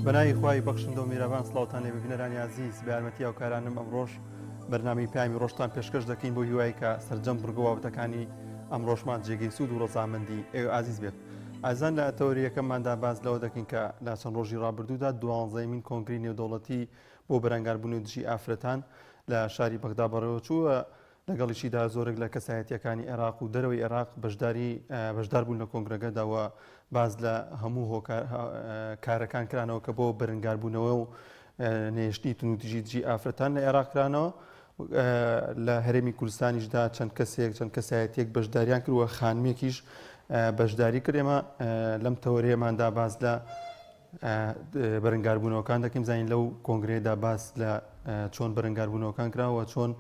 بەناوی خوای بەخشندە و میرەبان سڵاوتان لێ ببینەرانی ئازیز بە یارمەتی هاوکارانم ئەمڕۆژ بەرنامەی پامی ڕۆژتان پێشکەش دەکەین بۆ هیوای کە سەرجەم بڕگە بابەتەکانی ئەمڕۆژمان جێگەی سوود و ڕەزامەندی ئێوە ئازیز بێت. ئازیزان لە تەوەری یەکەمماندا باس لەوە دەکەین کە لە چەند ڕۆژی ڕابردوودا دوانزەیەمین کۆنگرەی نێودەوڵەتی بۆ بەرەنگاربوونەوەی دژی ئافرەتان لە شاری بەغدا بەڕێوەچوو و لەگەڵیشیدا زۆرێک لە کەسایەتییەکانی عێراق و دەرەوەی عێراق بەشداری بەشدار بوون لە کۆنگرەکەدا و باس لە هەموو هۆکار کارەکان کرانەوە کە بۆ بەرەنگاربوونەوە و نەهێشتنی توندوتیژی دژی ئافرەتان لە عێراق کرانەوە لە هەرێمی کوردستانیشدا چەند کەسێک چەند کەسایەتیەک بەشداریان کرد و خانمێکیش بەشداری کرد ئێمە لەم تەوەرەیەماندا باس لە بەرەنگاربوونەوەکان دەکەین زانین لەو کۆنگرەیەدا باس لە چۆن بەرەنگاربوونەوەکان کراوە چۆن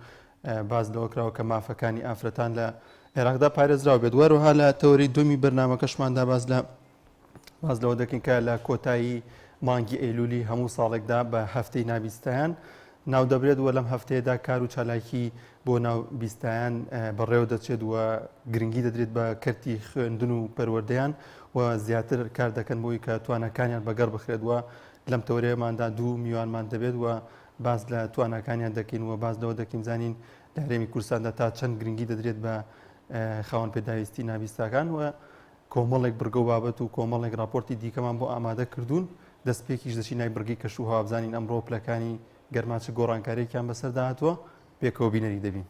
باس لەوە کراوە کە مافەکانی ئافرەتان لە عێراقدا پارێزراو بێت وەروها لە تەوەری دومی بەرنمەکەشماندا باس لە باس لەوە دەکەین کە لە کۆتایی مانگی ئەیلولی هەموو ساڵێکدا بە هەفتەی نابیستایان ناودەبرێت و لەم هەفتەیەدا کار و چالاکی بۆ ناوبیستایان بەڕێوە دەچێت و گرنگی دەدرێت بە کەرتی خوێندن و پەروەردەیان و زیاتر کار دەکەن بۆی کە تواناکانیان بەگەڕ بخرێت و لەم تەوەرەیەماندا دوو میوانمان دەبێت و باس لە تواناکانیان دەکەین و باس لەوە دەکەین زانین لە هەرێمی کوردستاندا تا چەند گرنگی دەدرێت بە خاوەن پێداویستی نابیستاکان و کۆمەڵێک بڕگە و بابەت و کۆمەڵێک ڕاپۆرتی دیکەمان بۆ ئامادە کردوون، دەستپێکیش دەچین لای بڕگەی کەش و هەوا بزانین ئەمڕۆ پلەکانی گەرما چ گۆڕانکارییەکیان بەسەردا هاتووە، پێکەوە بینەری دەبین.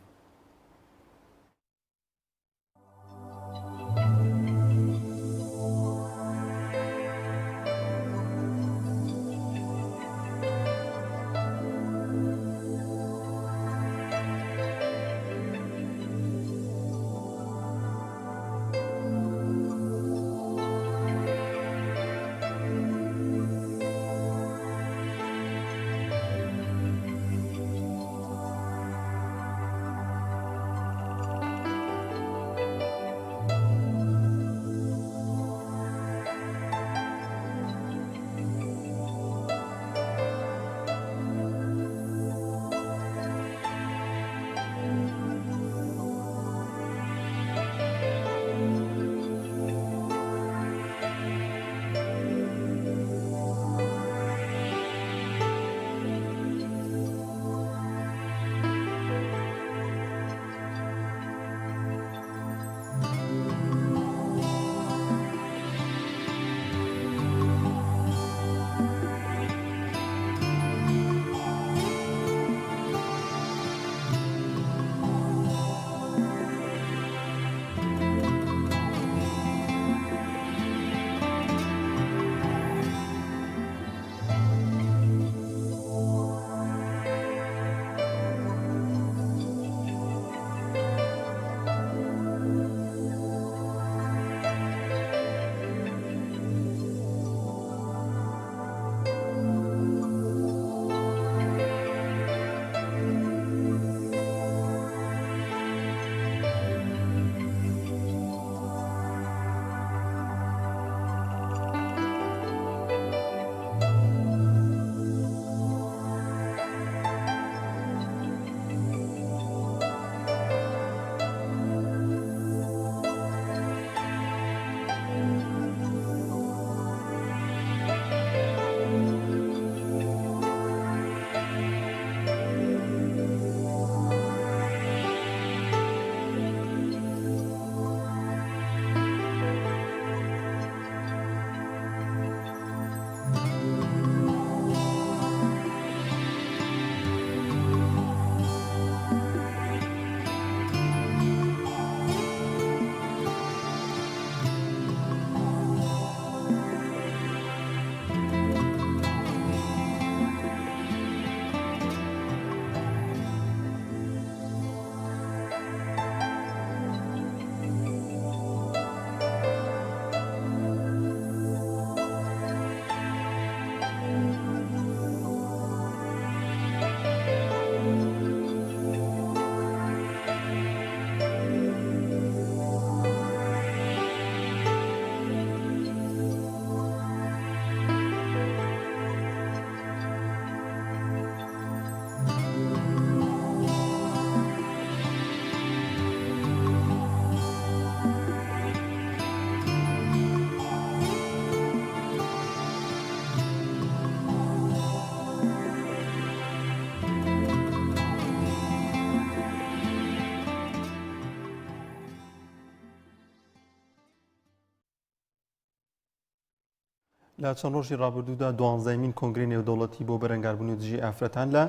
لە چەند ڕۆژی ڕابردوودا دوانزەیەمین کۆنگرەی نێودەوڵەتی بۆ بەرەنگاربوونەوەی دژی ئافرەتان لە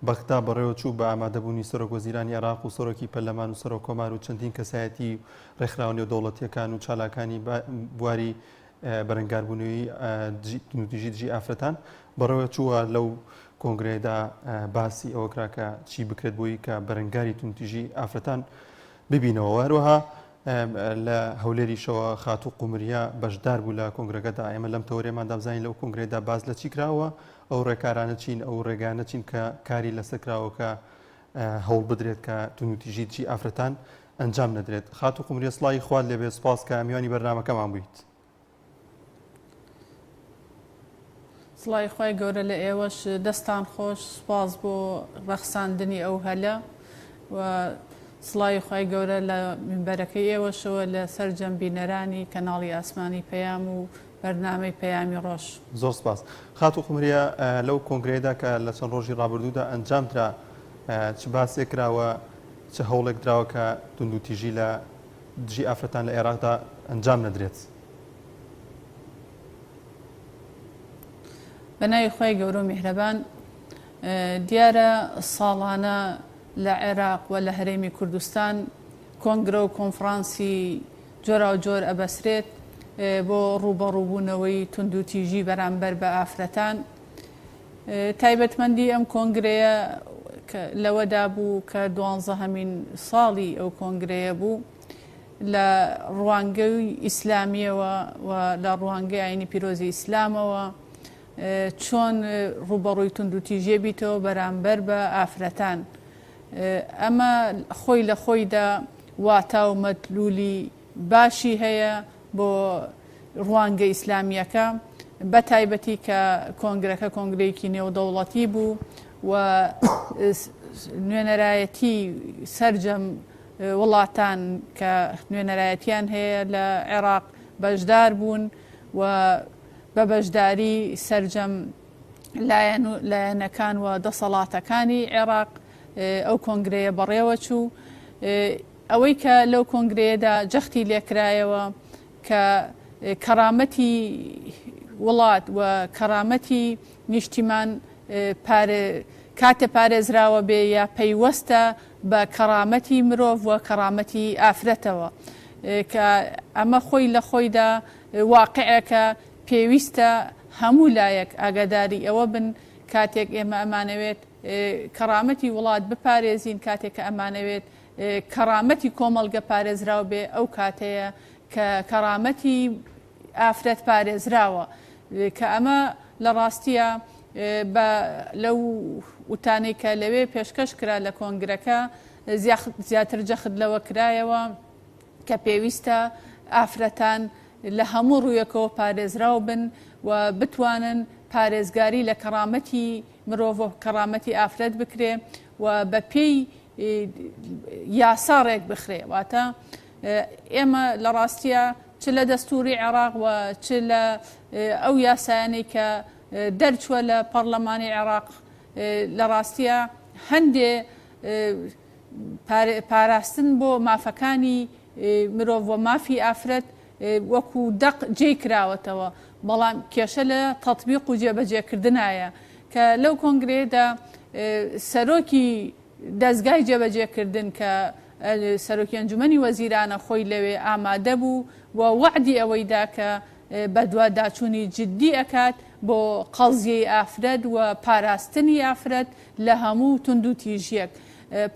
بەغدا بەڕێوەچوو بە ئامادەبوونی سەرۆک وەزیرانی عێراق و سەرۆکی پەرلەمان و سەرۆک کۆمار و چەندین کەسایەتی و ڕێکخراوە نێودەوڵەتییەکان و چالاکانی بواری بەرەنگاربوونەوەی توندوتیژی دژی ئافرەتان بەڕێوەچووە لەو کۆنگرەیەدا باسی ئەوە کرا کە چی بکرێت بۆی کە بەرەنگاری توندوتیژی ئافرەتان ببینەوە هەروەها لە هەولێریشەوە خاتوو قومریە بەشدار بوو لە کۆنگرەکەدا، ئێمە لەم تەوەرەیەماندا بزانین لەو کۆنگرەیەدا باس لە چی کراوە، ئەو ڕێکارانە چین، ئەو ڕێگانە چین کە کاری لەسەر کراوە کە هەوڵ بدرێت کە توندوتیژی دژی ئافرەتان ئەنجام نەدرێت. خاتوو قومریە سڵاوی خوات لێبێ، سوپاس کە میوانی بەرنامەکەمان بوویت. سڵاوی خوای گەورە لە ئێوەش دەستان خۆش سوپاس بۆ ڕەخساندنی ئەو هەلە و سڵاوی خوای گەورە لە مینبەرەکەی ئێوەشەوە لە سەرجەم بینەرانی کەناڵی ئاسمانی پەیام و بەرنامەی پەیامی ڕۆژ. زۆر سپاس. خاتوو قومریە لەو کۆنگرەیەدا کە لە چەند ڕۆژی ڕابردوودا ئەنجام درا چ باسێک کرا و چ هەوڵێک دراوە کە توندوتیژی لە دژی ئافرەتان لە عێراقدا ئەنجام نەدرێت؟ بە ناوی خوای گەورە و میهرەبان. دیارە ساڵانە لە عێراق و لە هەرێمی کوردستان کۆنگرە و کۆنفڕانسی جۆراوجۆر ئەبەسرێت بۆ ڕووبەڕووبوونەوەی توندوتیژی بەرامبەر بە ئافرەتان. تایبەتمەندی ئەم کۆنگرەیە لەوەدا بوو کە دوانزەهەمین ساڵی ئەو کۆنگرەیە بوو. لە ڕوانگەی ئیسلامییەوە و لە ڕوانگەی ئاینی پیرۆزی ئیسلامەوە چۆن ڕووبەڕووی توندوتیژیە بیتەوە بەرامبەر بە ئافرەتان. ئەمە خۆی لە خۆیدا واتا و مەدلولی باشی هەیە بۆ ڕوانگە ئیسلامییەکە، بە تایبەتی کە کۆنگرەکە کۆنگرەیەکی نێودەوڵەتی بوو و نوێنەرایەتی سەرجەم وڵاتان کە نوێنەرایەتیان هەیە لە عێراق بەشدار بوون و بە بەشداری سەرجەم لایەن و لایەنەکان و دەسەڵاتەکانی عێراق ئەو کۆنگرەیە بەڕێوە چوو. ئەوەی کە لەو کۆنگرەیەدا جەختی لێکرایەوە کە کەرامەتی وڵات و کەرامەتی نیشتیمان کاتێ پارێزراوە بێ یا پەیوەستە بە کەرامەتی مرۆڤ و کەرامەتی ئافرەتەوە کە ئەمە خۆی لە خۆیدا واقعێکە پێویستە هەموو لایەک ئاگاداری ئەوە بن کاتێک ئێمە ئەمانەوێت کەرامەتی وڵات بپارێزین کاتێک کە ئەمانەوێت کەرامەتی کۆمەڵگە پارێزراو بێ ئەو کاتەیە کە کەرامەتی ئافرەت پارێزراوە کە ئەمە لە ڕاستیە بە لەو وتانەی کە لەوێ پێشکەش کرا لە کۆنگرەکە زیاتر جەخت لەوە کرایەوە کە پێویستە ئافرەتان لە هەموو ڕوویەکەوە پارێزراو بن و بتوانن پارێزگاری لە کەڕامەتی مرۆڤ و کەڕامەتی ئافرەت بکرێ و بە پێی یاسا ڕێک بخرێ واتە ئێمە لە ڕاستیە چ لە دەستوری عێراق و چ لە ئەو یاسایانەی کە دەرچووە لە پەڕلەمانی عێراق لە ڕاستیە هەندێ پاراستن بۆ مافەکانی مرۆڤ و مافی ئافرەت وەکو دەق جێی کراوەتەوە بەڵام کێشە لە تەتبیق و جێبەجێکردنایە کە لەو کۆنگرەیەدا سەرۆکی دەزگای جێبەجێکردن کە سەرۆکی ئەنجومەنی وەزیرانە خۆی لەوێ ئامادە بوو و وەعدی ئەوەی دا کە بەدواداچوونی جدی ئەکات بۆ قەزیەی ئافرەت و پاراستنی ئافرەت لە هەموو توندوتیژیەک.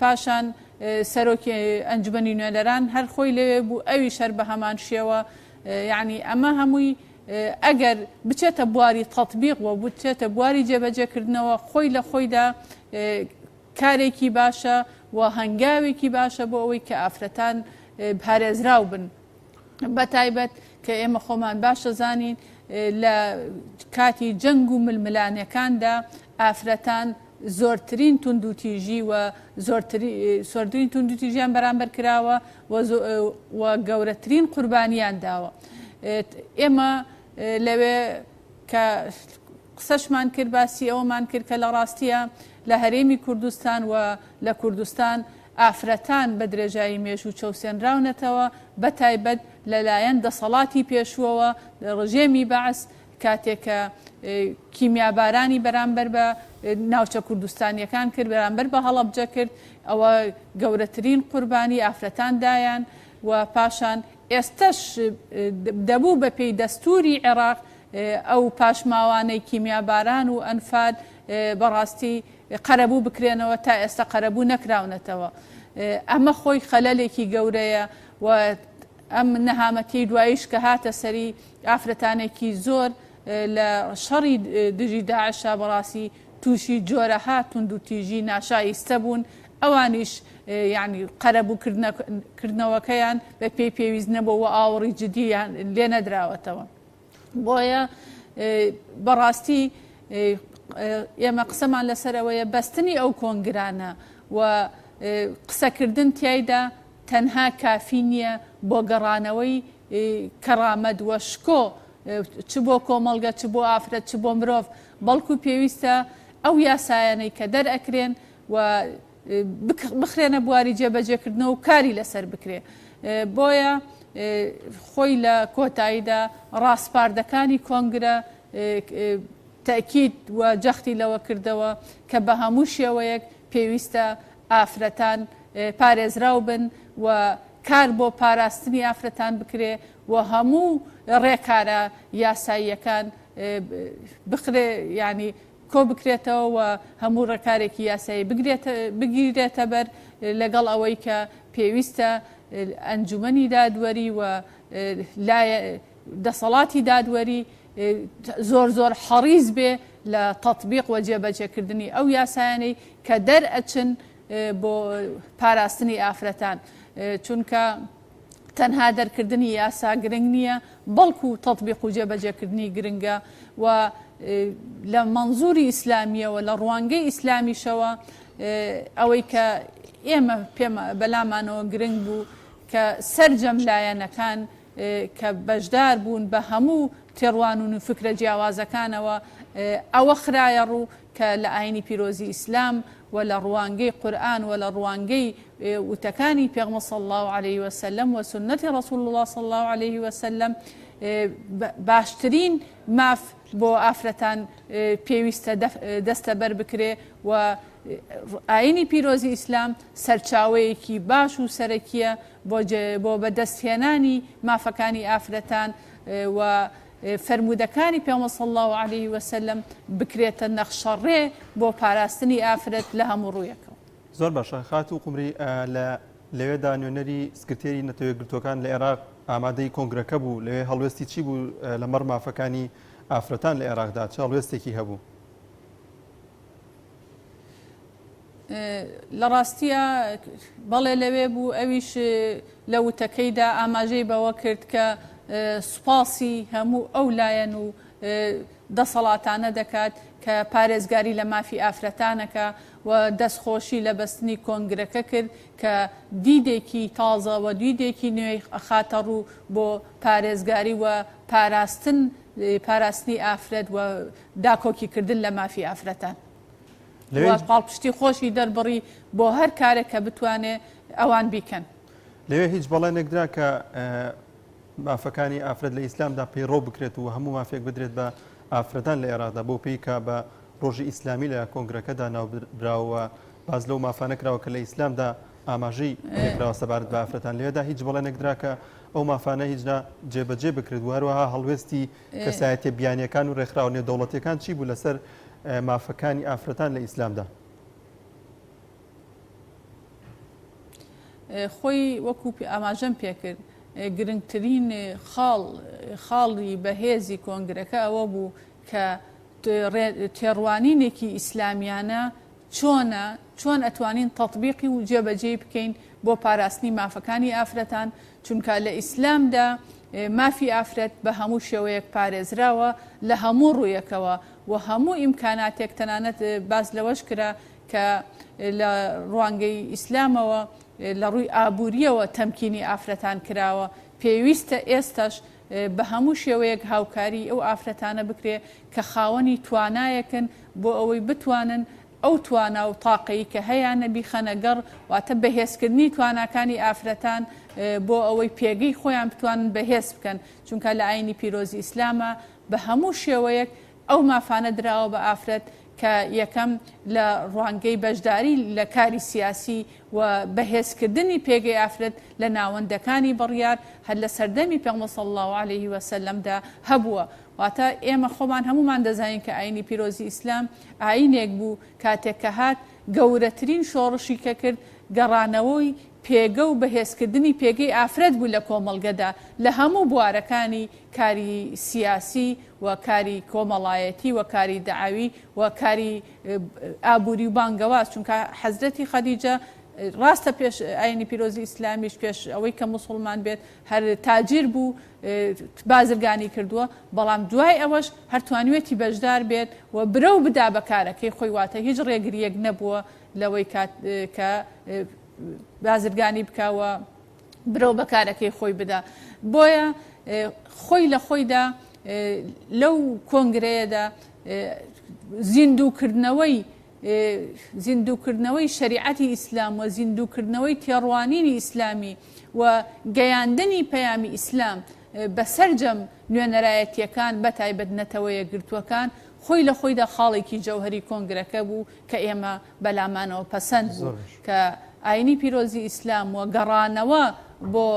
پاشان سەرۆکی ئەنجومەنی نوێنەران هەر خۆی لەوێ بوو ئەویش هەر بە هەمان شێوە یەعنی ئەمە هەمووی ئەگەر بچێتە بواری تەتبیق و بچێتە بواری جێبەجێکردنەوە خۆی لە خۆیدا کارێکی باشە و هەنگاوێکی باشە بۆ ئەوەی کە ئافرەتان پارێزراو بن بە تایبەت کە ئێمە خۆمان باش دەزانین لە کاتی جەنگ و ململانێکاندا ئافرەتان زۆرترین توندوتیژی و زۆرترین توندوتیژیان بەرامبەر کراوە و گەورەترین قوربانیان داوە. ئێمە لەوێ کە قسەشمان کرد باسی ئەوەمان کرد کە لە ڕاستیە لە هەرێمی کوردستان و لە کوردستان ئافرەتان بە درێژایی مێژوو چەوسێنراونەتەوە بە تایبەت لەلایەن دەسەڵاتی پێشووەوە ڕژێمی بەعس. کاتێک کە کیمیابارانی بەرامبەر بە ناوچە کوردستانیەکان کرد، بەرامبەر بە هەڵەبجە کرد، ئەوە گەورەترین قوربانی ئافرەتان دایان و پاشان ئێستەش دەبوو بە پێی دەستوری عێراق ئەو پاشماوانەی کیمیاباران و ئەنفال بەڕاستی قەرەبوو بکرێنەوە تا ئێستا قەرەبوو نەکراونەتەوە. ئەمە خۆی خەلەلێکی گەورەیە و ئەم نەهامەتیەی دواییش کە هاتە سەری ئافرەتانێکی زۆر لە شەڕی دژی داعشا بەڕاستی تووشی جۆرەها توندوتیژی ناشایستە بوون، ئەوانیش یانی قەرەبوو کردنەوەکەیان بە پێی پێویست نەبوو و ئاوڕی جدییان لێ نەدراوەتەوە. بۆیە بەڕاستی ئێمە قسەمان لەسەر ئەوەیە بەستنی ئەو کۆنگرانە و قسەکردن تیایدا تەنها کافی نییە بۆ گەڕانەوەی کەڕامەت و شکۆ چ بۆ کۆمەڵگە چ بۆ ئافرەت چ بۆ مرۆڤ بەڵکو پێویستە ئەو یاسایانەی کە دەرئەکرێن و بخرێنە بواری جێبەجێکردنەوە و کاری لەسەر بکرێ بۆیە خۆی لە کۆتاییدا ڕاسپاردەکانی کۆنگرە تەئکید و جەختی لەوە کردەوە کە بە هەموو شێوەیەک پێویستە ئافرەتان پارێزراو بن و کار بۆ پاراستنی ئافرەتان بکرێ و هەموو ڕێکارە یاساییەکان بخرێ یانی کۆبکرێتەوە و هەموو ڕێکارێکی یاسایی بگیرێتە بەر لەگەڵ ئەوەی کە پێویستە ئەنجومەنی دادوەری و دەسەڵاتی دادوەری زۆر زۆر حەڕیز بێ لە تەتبیق و جێبەجێکردنی ئەو یاسایانەی کە دەرئەچن بۆ پاراستنی ئافرەتان چونکە تەنها دەرکردنی یاسا گرنگ نییە بەڵکو تەتبیق و جێبەجێکردنی گرنگە و لە مەنزوری ئیسلامیەوە لە ڕوانگەی ئیسلامیشەوە ئەوەی کە ئێمە پێم بەلامانەوە گرنگ بوو کە سەرجەم لایەنەکان کە بەشدار بوون بە هەموو تێڕوانون و فکرە جیاوازەکانەوە ئەوە خرایە ڕوو کە لە ئاینی پیرۆزی ئیسلام و لە ڕوانگەی قورئان و لە ڕوانگەی وتەکانی پێغمبەر صلی اللە علیه و سلم و سوننەتی رسول اللە صلی اللە علیه و سلم باشترین ماف بۆ ئافرەتان پێویستە دەستەبەر بکرێ و ئاینی پیرۆزی ئیسلام سەرچاوەیەکی باش و سەرەکیە بۆ بەدەستهێنانی مافەکانی ئافرەتان و فەرموودەکانی پێغەمبەر صلی اللە علیه وسلم بکرێتە نەخشەڕێ بۆ پاراستنی ئافرەت لە هەموو ڕوویەکەوە. زۆر باشە خاتوو قومری لە لەوێدا نوێنەری سکرتێری نەتەوە یەکگرتووەکان لە عێراق ئامادەی کۆنگرەکە بوو لەوێ هەڵوێستی چی بوو لەمەڕ مافەکانی ئافرەتان لە عێراقدا چ هەڵوێستێکی هەبوو؟ لە ڕاستیا بەڵێ لەوێ بوو ئەویش لە وتەکەیدا ئاماژەی بەوە کرد کە سوپاسی هەموو ئەو لایەن و دەسەڵاتانە دەکات کە پارێزگاری لە مافی ئافرەتانەکە و دەستخۆشی لە بەستنی کۆنگرەکە کرد کە دیدێکی تازە و دیدێکی نوێی ئەخاتە ڕوو بۆ پارێزگاری و پاراستن پاراستنی ئافرەت و داکۆکیکردن لە مافی ئافرەتان. و پاڵپشتی خۆشی دەربڕی بۆ هەر کارێک کە بتوانێ ئەوان بیکەن. لەوێ هیچ بەڵێنێک درا کە مافەکانی ئافرەت لە ئیسلامدا پەیڕەو بکرێت و هەموو مافێک بدرێت بە ئافرەتان لە عێراقدا بەو پێی کە بە ڕۆژی ئیسلامی لە کۆنگرەکەدا ناوبراوە باس لەو مافانە کراوە کە لە ئیسلامدا ئاماژەی پێکراوە سەبارەت بە ئافرەتان لەوێدا هیچ بەڵێنێک درا کە ئەو مافانە هیچ نا جێبەجێ بکرێت و هەروەها هەڵوێستی کەسایەتیە بیانیەکان و ڕێکخراوە نێودەوڵەتیەکان چی بوو لەسەر مافەکانی ئافرەتان لە ئیسلامدا؟ خۆی وەکو ئاماژەم پێکرد گرنگترین خاڵ خاڵی بەهێزی کۆنگرەکە ئەوە بوو کە تێڕوانینێکی ئیسلامیانە چۆنە، چۆن ئەتوانین تەتبیقی و جێبەجێی بکەین بۆ پاراستنی مافەکانی ئافرەتان، چونکە لە ئیسلامدا مافی ئافرەت بە هەموو شێوەیەک پارێزراوە لە هەموو ڕوویەکەوە و هەموو ئیمکاناتێک تەنانەت باس لەوەش کرا کە لە ڕوانگەی ئیسلامەوە لە ڕووی ئابووریەوە تەمکینی ئافرەتان کراوە پێویستە ئێستاش بە هەموو شێوەیەک هاوکاری ئەو ئافرەتانە بکرێ کە خاوەنی توانایەکن بۆ ئەوەی بتوانن ئەو توانا و تاقەی کە هەیانە بیخەنە گەڕ، واتە بەهێزکردنی تواناکانی ئافرەتان بۆ ئەوەی پێگەی خۆیان بتوانن بەهێز بکەن، چونکە لە ئاینی پیرۆزی ئیسلاما بە هەموو شێوەیەک ئەو مافانە دراوە بە ئافرەت کە یەکەم لە ڕوانگەی بەشداری لە کاری سیاسی و بەهێزکردنی پێگەی ئافرەت لە ناوەندەکانی بڕیار هەر لە سەردەمی پێغەمبەر صلی اللە علیه و سلم دا هەبووە واتە ئێمە خۆمان هەموومان دەزانین کە ئاینی پیرۆزی ئیسلام ئاینێک بوو کاتێک کە هات گەورەترین شۆڕشی کە کرد گەڕانەوەی پێگە و بەهێزکردنی پێگەی ئافرەت بوو لە کۆمەڵگەدا لە هەموو بوارەکانی کاری سیاسی و کاری کۆمەڵایەتی و کاری دەعەوی و کاری ئابووری و بانگەواز چونکە حەزرەتی خەدیجە ڕاستە پێش ئاینی پیرۆزی ئیسلامیش پێش ئەوەی کە موسڵمان بێت هەر تاجیر بوو بازرگانی کردووە بەڵام دوای ئەوەش هەر توانیوێتی بەشدار بێت و برەو بدا بە کارەکەی خۆی واتە هیچ ڕێگریەک نەبووە لەوەی کە بازرگانی بکە و برەو بە کارەکەی خۆی بدا بۆیە خۆی لە خۆیدا لەو کۆنگرەیەدا زیندووکردنەوەی زیندووکردنەوەی شەریعەتی ئیسلام و زیندووکردنەوەی تێڕوانینی ئیسلامی و گەیاندنی پەیامی ئیسلام بە سەرجەم نوێنەرایەتییەکان بە تایبەت نەتەوە یەکگرتووەکان خۆی لە خۆیدا خاڵێکی جەوهەری کۆنگرەکە بوو کە ئێمە بەلامانەوە پەسەند بوو کە ئاینی پیرۆزی ئیسلام و گەڕانەوە بۆ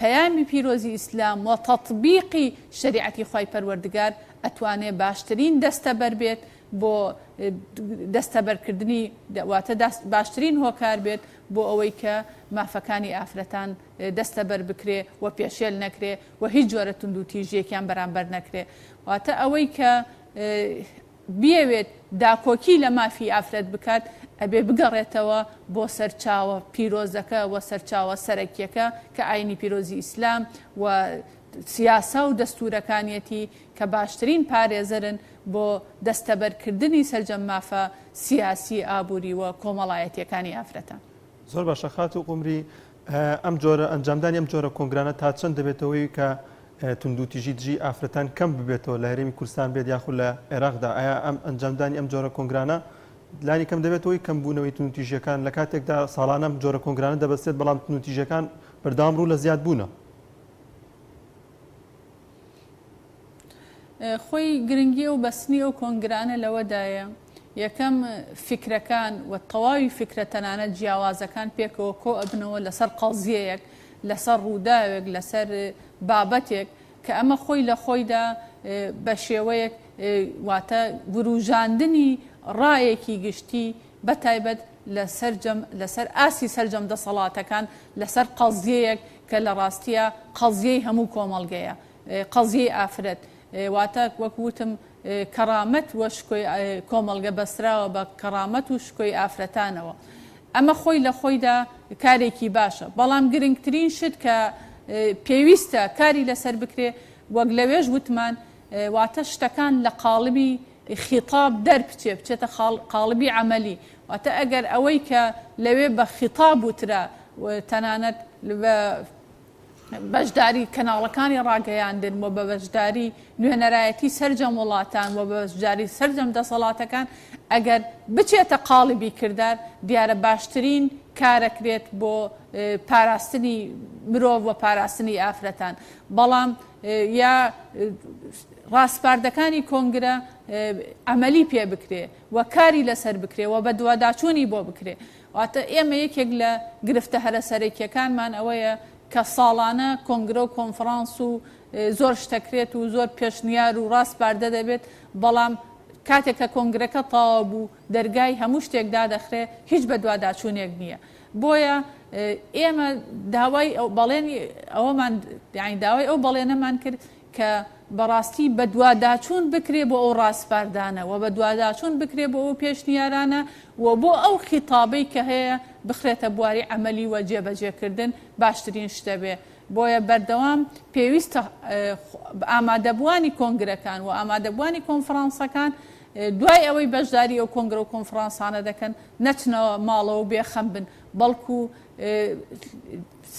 پەیامی پیرۆزی ئیسلام و تەتبیقی شەریعەتی خوای پەروەردگار ئەتوانێ باشترین دەستەبەر بێت بۆ دەستەبەرکردنی واتە باشترین هۆکار بێت بۆ ئەوەی کە مافەکانی ئافرەتان دەستەبەر بکرێ و پێشێل نەکرێ و هیچ جۆرە توندوتیژیەکیان بەرامبەر نەکرێ واتە ئەوەی کە بیەوێت داکۆکی لە مافی ئافرەت بکات ئەبێ بگەڕێتەوە بۆ سەرچاوە پیرۆزەکە و سەرچاوە سەرەکیەکە کە ئاینی پیرۆزی ئیسلام و سیاسا و دەستورەکانیەتی کە باشترین پارێزەرن بۆ دەستەبەرکردنی سەرجەم مافە سیاسی، ئابوری و کۆمەڵایەتیەکانی ئافرەتان. زۆر باشە خاتوو قومری، ئەم جۆرە ئەنجامدانی ئەم جۆرە کۆنگرانە تا چەند دەبێتە هۆی کە توندوتیژی دژی ئافرەتان کەم ببێتەوە لە هەرێمی کوردستان بێت یاخود لە عێراقدا ئایا ئەم ئەنجامدانی ئەم جۆرە کۆنگرانە لانی کەم دەبێتە هۆی کەمبوونەوەی توندوتیژیەکان لە کاتێکدا ساڵانە ئەم جۆرە کۆنگرانە دەبەستێت بەڵام توندوتیژیەکان بەردەوام ڕوو لە زیادبوونە؟ خۆی گرنگی و بەستنی ئەو کۆنگرانە لەوەدایە یەکەم فیکرەکان و تەواوی فیکرە تەنانەت جیاوازەکان پێکەوە کۆ ئەبنەوە لەسەر قەزیەیەک لەسەر ڕووداوێک لەسەر بابەتێک کە ئەمە خۆی لە خۆیدا بە شێوەیەک واتە وروژاندنی ڕایەکی گشتی بە تایبەت لە سەرجەم لەسەر ئاستی سەرجەم دەسەڵاتەکان لەسەر قەزیەیەک کە لە ڕاستیە قەزیەی هەموو کۆمەڵگەیە قەزیەی ئافرەت واتە وەک وتم کەڕامەت و شکۆی کۆمەڵگە بەستراوە بە کەڕامەت و شکۆی ئافرەتانەوە. ئەمە خۆی لە خۆیدا کارێکی باشە، بەڵام گرنگترین شت کە پێویستە کاری لەسەر بکرێ وەک لەوێش وتمان واتە شتەکان لە قاڵبی خیتاب دەربچێ بچێتە قاڵبی عەمەلی واتە ئەگەر ئەوەی کە لەوێ بە خیتاب وترا تەنانەت بە بەشداری کەناڵەکانی ڕاگەیاندن و بە بەشداری نوێنەرایەتی سەرجەم وڵاتان و بە بەشداری سەرجەم دەسەڵاتەکان ئەگەر بچێتە قاڵبی کردار دیارە باشترین کارەکرێت بۆ پاراستنی مرۆڤ و پاراستنی ئافرەتان بەڵام یا ڕاسپاردەکانی کۆنگرە عملی پێ بکرێ و کاری لەسەر بکرێ و بەدواداچوونی بۆ بکرێ واتە ئێمە یەکێک لە گرفتە هەرە سەرەکیەکانمان ئەوەیە کە ساڵانە کۆنگرە و کۆنفرانس و زۆر شتەکرێت و زۆر پێشنیار و ڕاسپاردە دەبێت، بەڵام کاتێک کە کۆنگرەکە تەواو بوو دەرگای هەموو شتێک دادەخرێ هیچ بەدواداچوونێک نییە. بۆیە ئێمە داوای بەڵێنی ئەوەمان یانی داوای ئەو بەڵێنەمان کرد کە بەڕاستی بەدواداچوون بکرێ بۆ ئەو ڕاسپاردانە و بەدواداچوون بکرێ بۆ ئەو پێشنیارانە و بۆ ئەو خیتابەی کە هەیە بخرێتە بواری عەمەلی و جێبەجێکردن باشترین شتە بێ. بۆیە بەردەوام پێویستە ئامادەبووانی کۆنگرەکان و ئامادەبووانی کۆنفرانسەکان دوای ئەوەی بەشداری ئەو کۆنگرە و کۆنفرانسانە دەکەن نەچنەوە ماڵەوە و بێخەم بن بەڵکو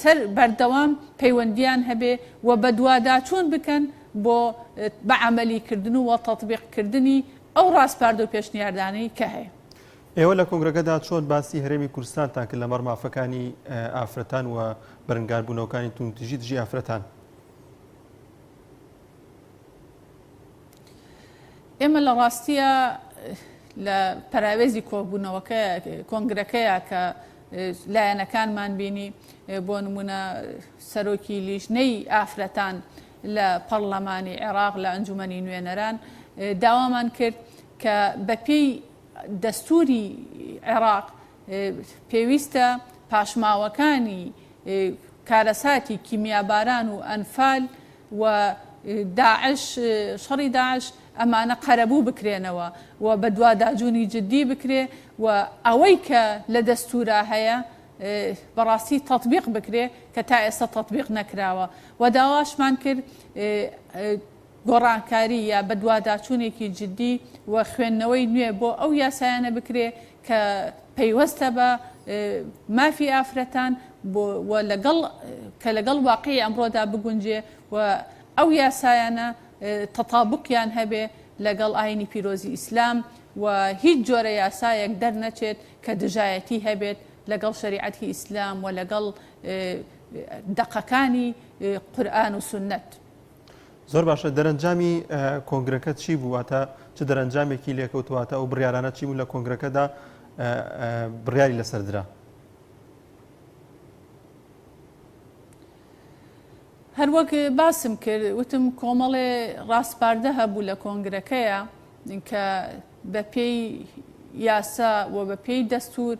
سەر بەردەوام پەیوەندیان هەبێ و بەدواداچوون بکەن بۆ بە عەمەلی کردن و تەتبیق کردنی ئەو ڕاسپاردە و پێشنیاردانەی کە هەیە. ئێوە لە کۆنگرەکەدا چۆن باسی هەرێمی کوردستانتان کرد لەمەڕ مافەکانی ئافرەتان و بەرنگاربوونەوەکانی توندوتیژی دژی ئافرەتان؟ ئێمە لە ڕاستیە لە پەراوێزی کۆبوونەوەکە کۆنگرەکەیە کە لایەنەکانمان بینی بۆ نمونە سەرۆکی لیژنەی ئافرەتان لە پەڕلەمانی عێراق لە ئەنجومەنی نوێنەران داوامان کرد کە بەپێی دەستوری عێراق پێویستە پاشماوەکانی کارەساتی کیمیاباران و ئەنفال و داعش شەڕی داعش ئەمانە قەرەبوو بکرێنەوە و بەدواداجوونی جدی بکرێ و ئەوەی کە لە دەستورا هەیە بەڕاستی تەتبیق بکرێ کە تا ئێستا تەتبیق نەکراوە و داواشمان کرد گۆڕانکاری یا بەدواداچوونێکی جدی و خوێندنەوەی نوێ بۆ ئەو یاسایانە بکرێ کە پەیوەستە بە مافی ئافرەتان و لەگەڵ کە لەگەڵ واقعی ئەمڕۆدا بگونجێ و ئەو یاسایانە تەتابقیان هەبێ لەگەڵ ئاینی پیرۆزی ئیسلام و هیچ جۆرە یاسایەک دەرنەچێت کە دژایەتی هەبێت لەگەڵ شەریعەتی ئیسلام و لەگەڵ دەقەکانی قورئان و سوننەت. زۆر باشە دەرەنجامی کۆنگرەکە چی بوو واتە چ دەرەنجامێکی لێکەوت واتە ئەو بڕیارانە چی بوون لە کۆنگرەکەدا بڕیاری لەسەر درا؟ هەروەک باسم کرد وتم کۆمەڵێ ڕاسپاردە هەبوو لە کۆنگرەکەیە کە بە پێی یاسا و بە پێی دەستور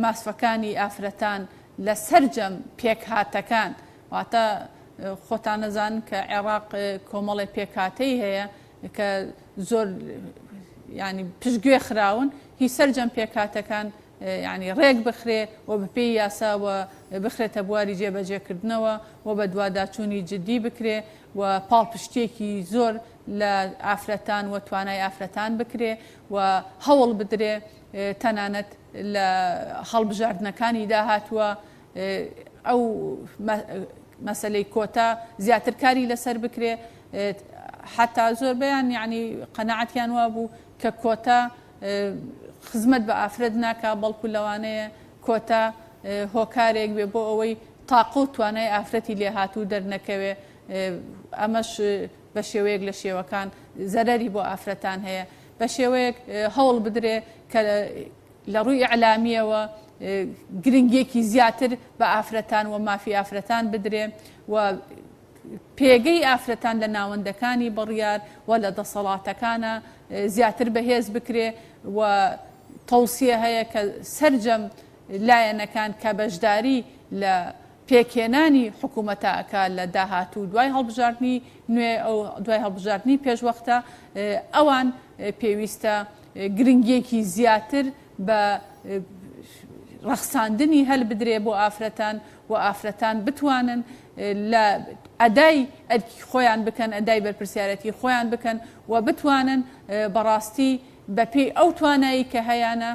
ماسفەکانی ئافرەتان لە سەرجەم پێکهاتەکان واتە خۆتان نەزانن کە عێراق کۆمەڵێ پێکهاتەی هەیە کە زۆر ینی پشتگوێ خراون هی سەرجەم پێکهاتەکان یانی ڕێک بخرێ و بەپێی یاسا و بخرێتە بواری جێبەجێکردنەوە و بەدواداچوونی جدی بکرێ و پاڵپشتییەکی زۆر لە ئافرەتان و توانای ئافرەتان بکرێ و هەوڵ بدرێ تەنانەت لە هەڵبژاردنەکانی داهاتووە ئەو مەسەلەی کۆتا زیاتر کاری لەسەر بکرێ حتا زۆربەیان یعنی قەناعەتیان وابوو کە کۆتا خزمەت بە ئافرەت ناکا، بەڵکو لەوانەیە کۆتا هۆکارێک بێ بۆ ئەوەی تاقە و توانای ئافرەتی لێهاتوو دەرنەکەوێ، ئەمەش بە شێوەیەک لە شێوەکان زەرەری بۆ ئافرەتان هەیە. بە شێوەیەک هەوڵ بدرێ کە لە ڕووی ئیعلامییەوە گرنگییەکی زیاتر بە ئافرەتان و مافی ئافرەتان بدرێ و پێگەی ئافرەتان لە ناوەندەکانی بڕیار و لە دەسەڵاتەکانا زیاتر بەهێز بکرێ و تەوسیە هەیە کە سەرجەم لایەنەکان کە بەشداری لە پێکهێنانی حکوومەتە ئەکا لە داهاتوو دوای هەڵبژاردنی نوێ ئەو دوای هەڵبژاردنی پێشوەختە ئەوان پێویستە گرنگیەکی زیاتر بە ڕەخساندنی هەل بدرێ بۆ ئافرەتان و ئافرەتان بتوانن لە ئەدای ئەرکی خۆیان بکەن، ئەدای بەرپرسیارەتی خۆیان بکەن و بتوانن بەڕاستی بەپێی ئەو توانایی کە هەیانە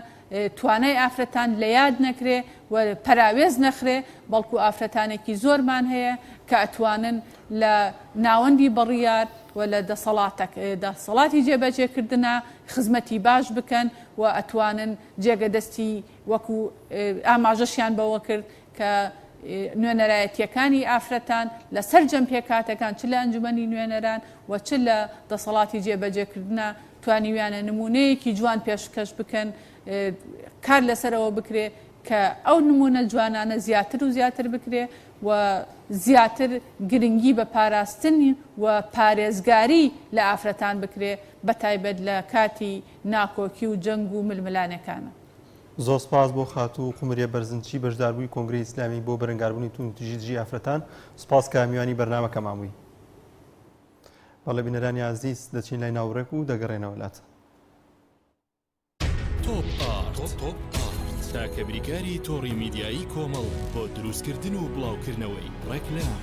توانای ئافرەتان لە یاد نەکرێ و پەراوێز نەخرێ، بەڵکو ئافرەتانێکی زۆرمان هەیە کە ئەتوانن لە ناوەندی بڕیار و لە دەسەڵاتی جێبەجێکردنا خزمەتی باش بکەن و ئەتوانن جێگە دەستی وەکو ئاماژەشیان بەوە کرد کە نوێنەرایەتییەکانی ئافرەتان لە سەرجەم پێکهاتەکان چ لە ئەنجومەنی نوێنەران و چ لە دەسەڵاتی جێبەجێکردنا توانیویانە نموونەیەکی جوان پێشکەش بکەن کار لەسەرەوە بکرێ کە ئەو نموونە جوانانە زیاتر و زیاتر بکرێ و زیاتر گرنگی بە پاراستن و پارێزگاری لە ئافرەتان بکرێ بەتایبەت لە کاتی ناکۆکی و جەنگ و ململانێکانە. زۆر سپاس بۆ خاتوو قومریە بەرزنچی بەشداربووی کۆنگرەی ئیسلامی بۆ بەرەنگاربوونی توندوتیژی دژی ئافرەتان، سپاس کە میوانی بەرنامەکەمان بووی. بەڵێ بینەرانی ئازیز دەچین لای ناوبڕێک و دەگەڕێنەوە لات. تۆپ ئارت تاکە بریکاری تۆڕی میدیایی کۆمەڵ بۆ دروستکردن و بڵاوکردنەوەی ڕێکلام.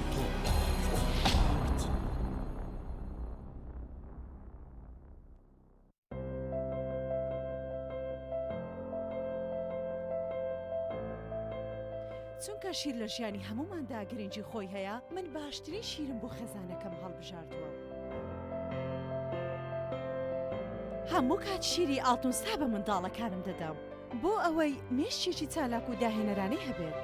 چونکە شیر لە ژیانی هەمووماندا گرنگی خۆی هەیە، من باشترین شیرم بۆ خێزانەکەم هەڵبژاردووە. هەموو کات شیری ئاڵتونسا بە منداڵەکانم دەدەم بۆ ئەوەی مێشکێکی چالاک و داهێنەرانەی هەبێت.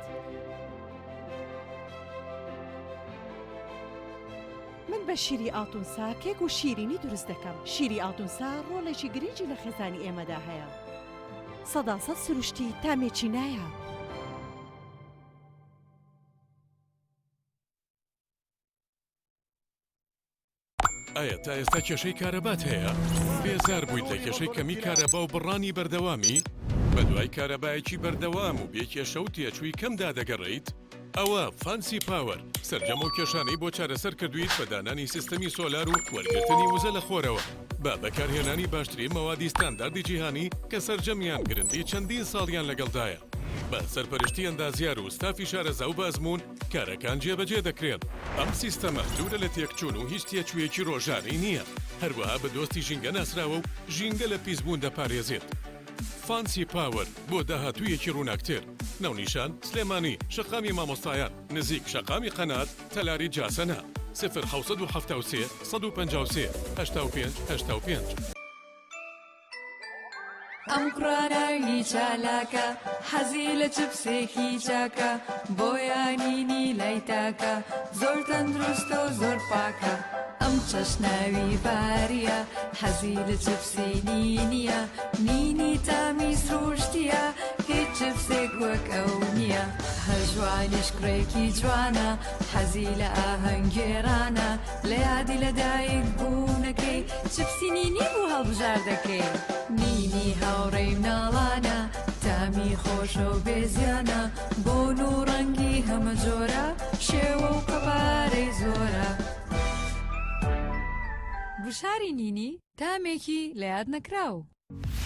من بە شیری ئاڵتونسا کێک و شیرینی دروست دەکەم، شیری ئاڵتونسا ڕۆڵێکی گرنگی لە خێزانی ئێمەدا هەیە. سەداسەد سروشتی تامێکی نایاب. ئایا تا ئێستا کێشەی کارەبات هەیە؟ بێزار بوویت لە کێشەی کەمی کارەبا و بڕانی بەردەوامی؟ بەدوای کارەبایەکی بەردەوام و بێ کێشە و تێچووی کەمدا دەگەڕێیت؟ ئەوە فانسی پاوەر سەرجەم ئەو کێشانەی بۆ چارەسەر کردوویت بە دانانی سیستەمی سۆلار و وەرگرتنی وزە لە خۆرەوە بە بەکارهێنانی باشترین مەوادی ستانداردی جیهانی کە سەرجەمیان گرنتی چەندین ساڵیان لەگەڵدایە بە سەرپەرشتی ئەندازیار و ستافی شارەزا و بە ئەزموون کارەکان جێبەجێ دەکرێن. ئەم سیستەمە دوورە لە تێکچوون و هیچ تێچوویەکی ڕۆژانەی نییە، هەروەها بە دۆستی ژینگە ناسراوە و ژینگە لە پیسبوون دەپارێزێت. فانسی پاوەر بۆ داهاتوویەکی ڕووناکتر. ناونیشان، سلێمانی، شەقامی مامۆستایان، نزیک شەقامی قەنات، تەلاری جاسەنە. سفر 773 153 85 85. ئەم کوڕە ناوی چالاکە حەزی لە چپسێکی چاکە بۆیە نینی لای تاکە زۆر تەندروستە و زۆر پاکە ئەم چەش ناوی باریە حەزی لە چپسی نینیە نینی تامی سروشتیە هیچ چپسێک وەک ئەو نییە هەژوانیش کوڕێکی جوانە حەزی لە ئاهەنگگێڕانە لە یادی لە دایک بوونەکەی چپسی نینی بوو هەڵبژاردەکەی. نینی هاوڕێی مناڵانە تامی خۆشە و بێ زیانە بۆن و ڕەنگی هەمە جۆرە شێوە و قەبارەی زۆرە. گوشاری نینی تامێکی لە یاد نەکراو.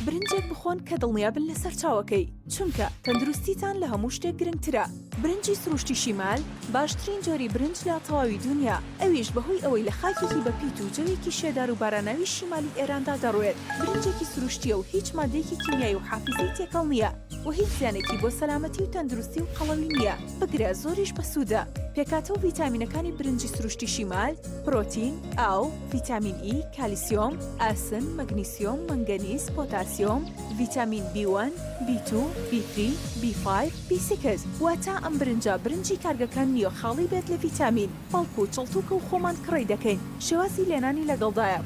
برنجێک بخۆن کە دڵنیابن لە سەرچاوەکەی، چونکە تەندروستیتان لە هەموو شتێک گرنگترە. برنجی سروشتی شیمال باشترین جۆری برنج لە تەواوی دونیا، ئەویش بەهۆی ئەوەی لە خاکێکی بەپیت و جەوێکی شێدار و باراناوی شیمالی ئێراندا دەڕوێت، برنجێکی سروشتییە و هیچ مادەیەکی کیمیایی و حافیزەی تێکەڵ نییە و هیچ زیانێکی بۆ سەلامەتی و تەندروستی و قەڵەوی نییە، بگرە زۆریش بەسوودە. پێکهاتە و ڤیتامینەکانی برنجی سروشتی شیمال، پرۆتین، ئاو، ڤیتامین ئی، کالیسیۆم، ئاسن، مەگنیسیۆم، مەنگەنیز، پۆتاسیۆم، ڤیتامین بی وەن، بی تو، بی تری، بی فایڤ، بی سیکس، واتە ئەم برنجە برنجی کارگەکان نییە خاڵی بێت لە ڤیتامین، بەڵکو چڵتوکە و خۆمان کڕی دەکەین، شێوازی لێنانی لەگەڵدایە.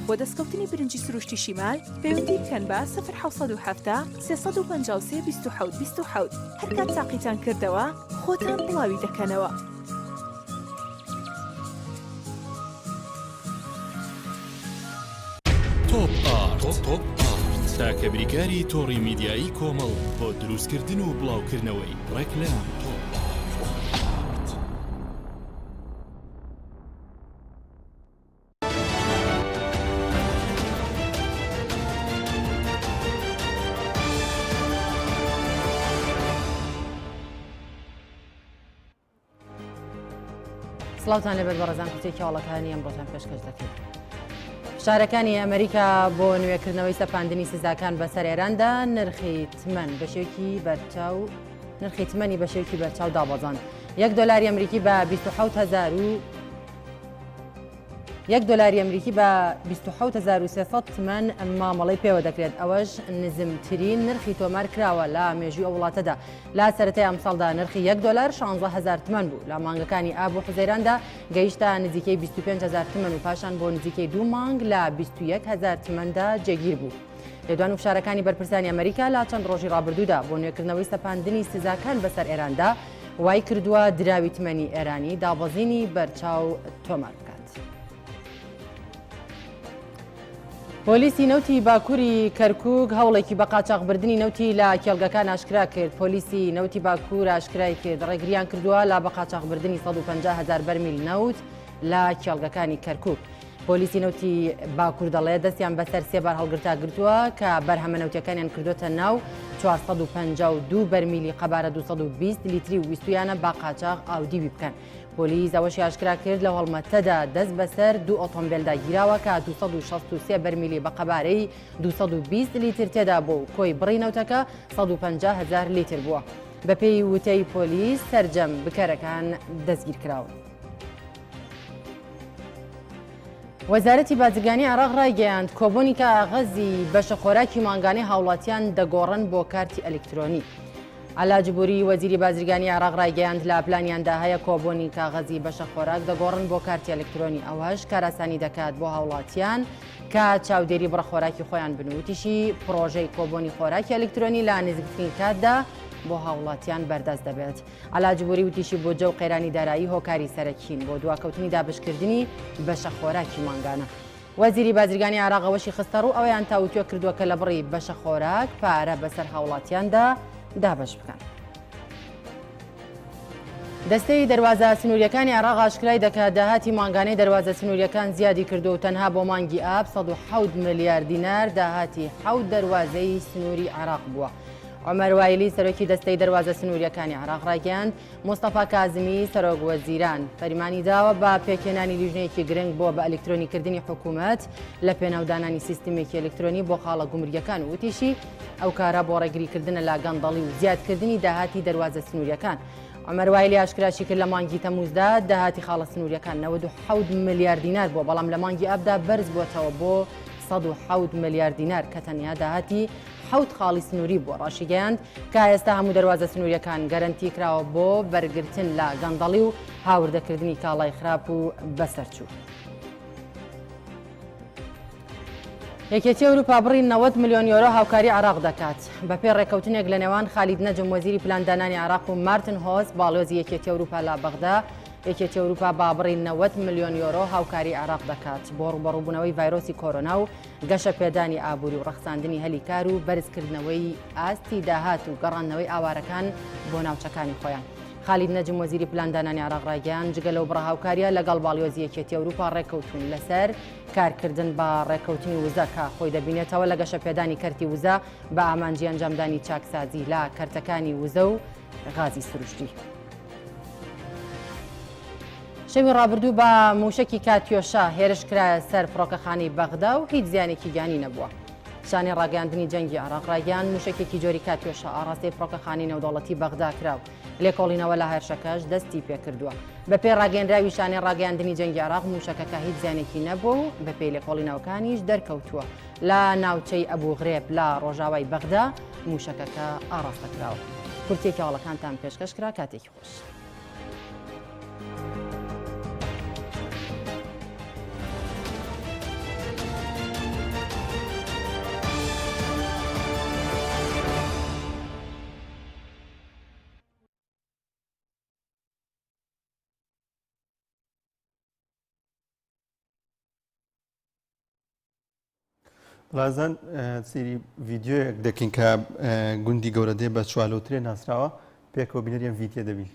بۆ دەستکەوتنی برنجی سروشتی شیمال پەیوەندی بکەن بە، سفر 770 353 27 27، هەرکات تاقیتان کردەوە خۆتان بڵاوی دەکەنەوە. تۆپ ئارت تۆپ ئارت تاکە بریکاری تۆڕی میدیایی کۆمەڵ بۆ دروستکردن و بڵاوکردنەوەی ڕێکلام. تۆپ ئارت. سڵاوتان لەبەر بەڕێزان کورتێکی هەواڵەکانی ئەمڕۆتان پێشکەش دەکەین. فشارەکانی ئەمریکا بۆ نوێکردنەوەی سەپاندنی سزاکان بەسەر ئێراندا نرخی تمەن بەشێکی بەرچاو نرخی تمەنی بە شێوکی بەرچاو دابەزاند. یەک دۆلاری ئەمریکی بە 27 و یەک دۆلاری ئەمریکی بە 27300 تمەن مامەڵەی پێوە دەکرێت ئەوەش نزمترین نرخی تۆمار کراوە لە مێژوی ئەو وڵاتەدا لە سەرەتای ئەمساڵدا نرخی یەک دۆلار 16000 تمەن بوو لە مانگەکانی ئاب و حوزەیراندا گەیشتە نزیکەی 25000 تمەن و پاشان بۆ نزیکەی دوو مانگ لە 21000 تمەندا جێگیر بوو. لێدوان و فشارەکانی بەرپرسانی ئەمریکا لە چەند ڕۆژی ڕابردوودا بۆ نوێکردنەوەی سەپاندنی سزاکان بەسەر ئێراندا وای کردووە دراوی تمەنی ئێرانی دابەزینی بەرچاو تۆمار بکات. پۆلیسی نەوتی باکووری کەرکک هەوڵێکی بە قاچاقبردنی نەوتی لە کێڵگەکان ئاشکرا کرد پۆلیسی نەوتی باکوور ئاشکرای کرد ڕێگریان کردووە لە بە قاچاقبردنی 150 هزار بەرمیل نەوت لە کێڵگەکانی کەرکک. پۆلیسی نەوتی باکوور دەڵێت، دەستیان بەسەر سێ بارهەڵگرتا گرتووە کە بەرهەمە نەوتیەکانیان کردووەتە ناو 452 بەرمیلی قەبارە 220 لیتری و ویستویانە بە قاچاغ ئاودیوی بکەن. پۆلیس ئەوەشی ئاشکرا کرد لەو هەڵمەتەدا دەست بەسەر دوو ئۆتۆمبێلدا گیراوە کە 263 بەرمیلی بە قەبارەی 220 لیتر تێدا بوو و کۆی بڕی نەوتەکە 150 هەزار لیتر بووە. بەپێی وتەی پۆلیس سەرجەم بکەرەکان دەستگیرکراون. وەزارەتی بازرگانی عێراق ڕایگەیاند، کۆبۆنی کاغەزی بەشە خۆراکی مانگانەی هاوڵاتیان دەگۆڕن بۆ کارتی ئەلیکترۆنی. عەلا جبوری وەزیری بازرگانی عێراق ڕایگەیاند لە پلانیاندا هەیە کۆبۆنی کاغەزی بەشە خۆراک دەگۆڕن بۆ کارتی ئەلکترۆنی ئەوەش کاراسانی دەکات بۆ هاوڵاتیان کە چاودێری بڕە خۆراکی خۆیان بن وتیشی پڕۆژەی کۆبۆنی خۆراکی ئەلکترۆنی لە نزیکترین کاتدا بۆ هاوڵاتیان بەردەست دەبێت. عەلا جبوری وتیشی بودجە و قەیرانی دارایی هۆکاری سەرەکین بۆ دواکەوتنی دابەشکردنی بەشە خۆراکی مانگانە. وەزیری بازرگانی عێراق ئەوەشی خستەڕوو، ئەوەیان تاوتوێ کردووە کە لە بڕی بەشە خۆراک پارە بەسەر هاوڵاتیاندا دابەش بکەن. دەستەی دەروازە سنووریەکانی عێراق ئاشکرای دەکات داهاتی مانگانەی دەروازە سنووریەکان زیادی کردو و تەنها بۆ مانگی ئاب 107 ملیار دینار داهاتی حەوت دەروازەی سنووری عێراق بووە. عومەر وایلی سەرۆکی دەستەی دەروازە سنووریەکانی عێراق ڕایگەیاند، مستەفا کازمی سەرۆک وەزیران فەرمانی داوە بە پێکهێنانی لیژنەیەکی گرنگ بۆ بە ئەلکترۆنیکردنی حکوومەت لە پێناو دانانی سیستمێکی ئەلکترۆنی بۆ خاڵە گومرگەکان و وتیشی ئەو کارە بۆ ڕێگریکردنە لە گەندەڵی و زیادکردنی داهاتی دەروازە سنووریەکان. عومەر وایلی ئاشکراشی کرد لە مانگی تەمووزدا داهاتی خاڵە سنووریەکان 97 ملیار دینار بووە بەڵام لە مانگی ئابدا بەرز بووەتەوە بۆ 107 ملیار دینار کە تەنیا داهاتی حەوت خاڵی سنووری بووە، ڕاشیگەیاند کە ئێستا هەموو دەروازە سنوورییەکان گەرەنتی کراوە بۆ بەرگرتن لە گەندەڵی و هاوردەکردنی کاڵای خراپ و بەسەرچوو. یەکێتی ئەوروپا بڕی 90 ملیۆن یۆرۆ هاوکاری عێراق دەکات. بەپێی ڕێککەوتنێک لە نێوان خالید نەجم وەزیری پلاندانانی عێراق و مارتن هۆس باڵیۆزی یەکێتی ئەوروپا لە بەغدا، یەکێتی ئەوروپا بە بڕی 90 ملیۆن یۆرۆ هاوکاری عێراق دەکات بۆ ڕووبەڕووبوونەوەی ڤایرۆسی کۆرۆنا و گەشەپێدانی ئابووری و ڕەخساندنی هەلی کار و بەرزکردنەوەی ئاستی داهات و گەڕاندنەوەی ئاوارەکان بۆ ناوچەکانی خۆیان. خالید نەجم وەزیری پلاندانانی عێراق ڕایگەیاند، جگە لەو بڕە هاوکارییە لەگەڵ باڵیۆزی یەکێتی ئەوروپا ڕێککەوتوون لەسەر کارکردن بە ڕێککەوتنی وزە کە خۆی دەبینێتەوە لە گەشەپێدانی کەرتی وزە بە ئامانجی ئەنجامدانی چاکسازی لە کەرتەکانی وزە و غازی سروشتی. شەوی ڕابردوو بە مووشەکی کاتیۆشا هێرش کرایە سەر فڕۆکەخانەی بەغدا و هیچ زیانێکی گیانی نەبووە. شانەی ڕاگەیاندنی جەنگی عێراق ڕایگەیاند، مووشەکێکی جۆری کاتیۆشا ئاڕاستەی فڕۆکەخانەی نێودەوڵەتی بەغدا کرا و لێکۆڵینەوە لە هێرشەکەش دەستی پێکردووە. بەپێی ڕاگەیەنراوی شانەی ڕاگەیاندنی جەنگی عێراق مووشەکەکە هیچ زیانێکی نەبووە و بەپێی لێکۆڵینەوەکانیش دەرکەوتووە لە ناوچەی ئەبوغرێب لە ڕۆژاوای بەغدا مووشەکەکە ئاڕاستە کراوە. کورتەیەکی هەواڵەکانتان پێشکەش کرا کاتێکی خۆش. بەڵازان سەیری ڤیدیۆیەک دەکەین کە گوندی گەورەدێ بە چوالۆترێ ناسراوە پێکەوە بینەری ئەم ڤیدیۆ دەبین.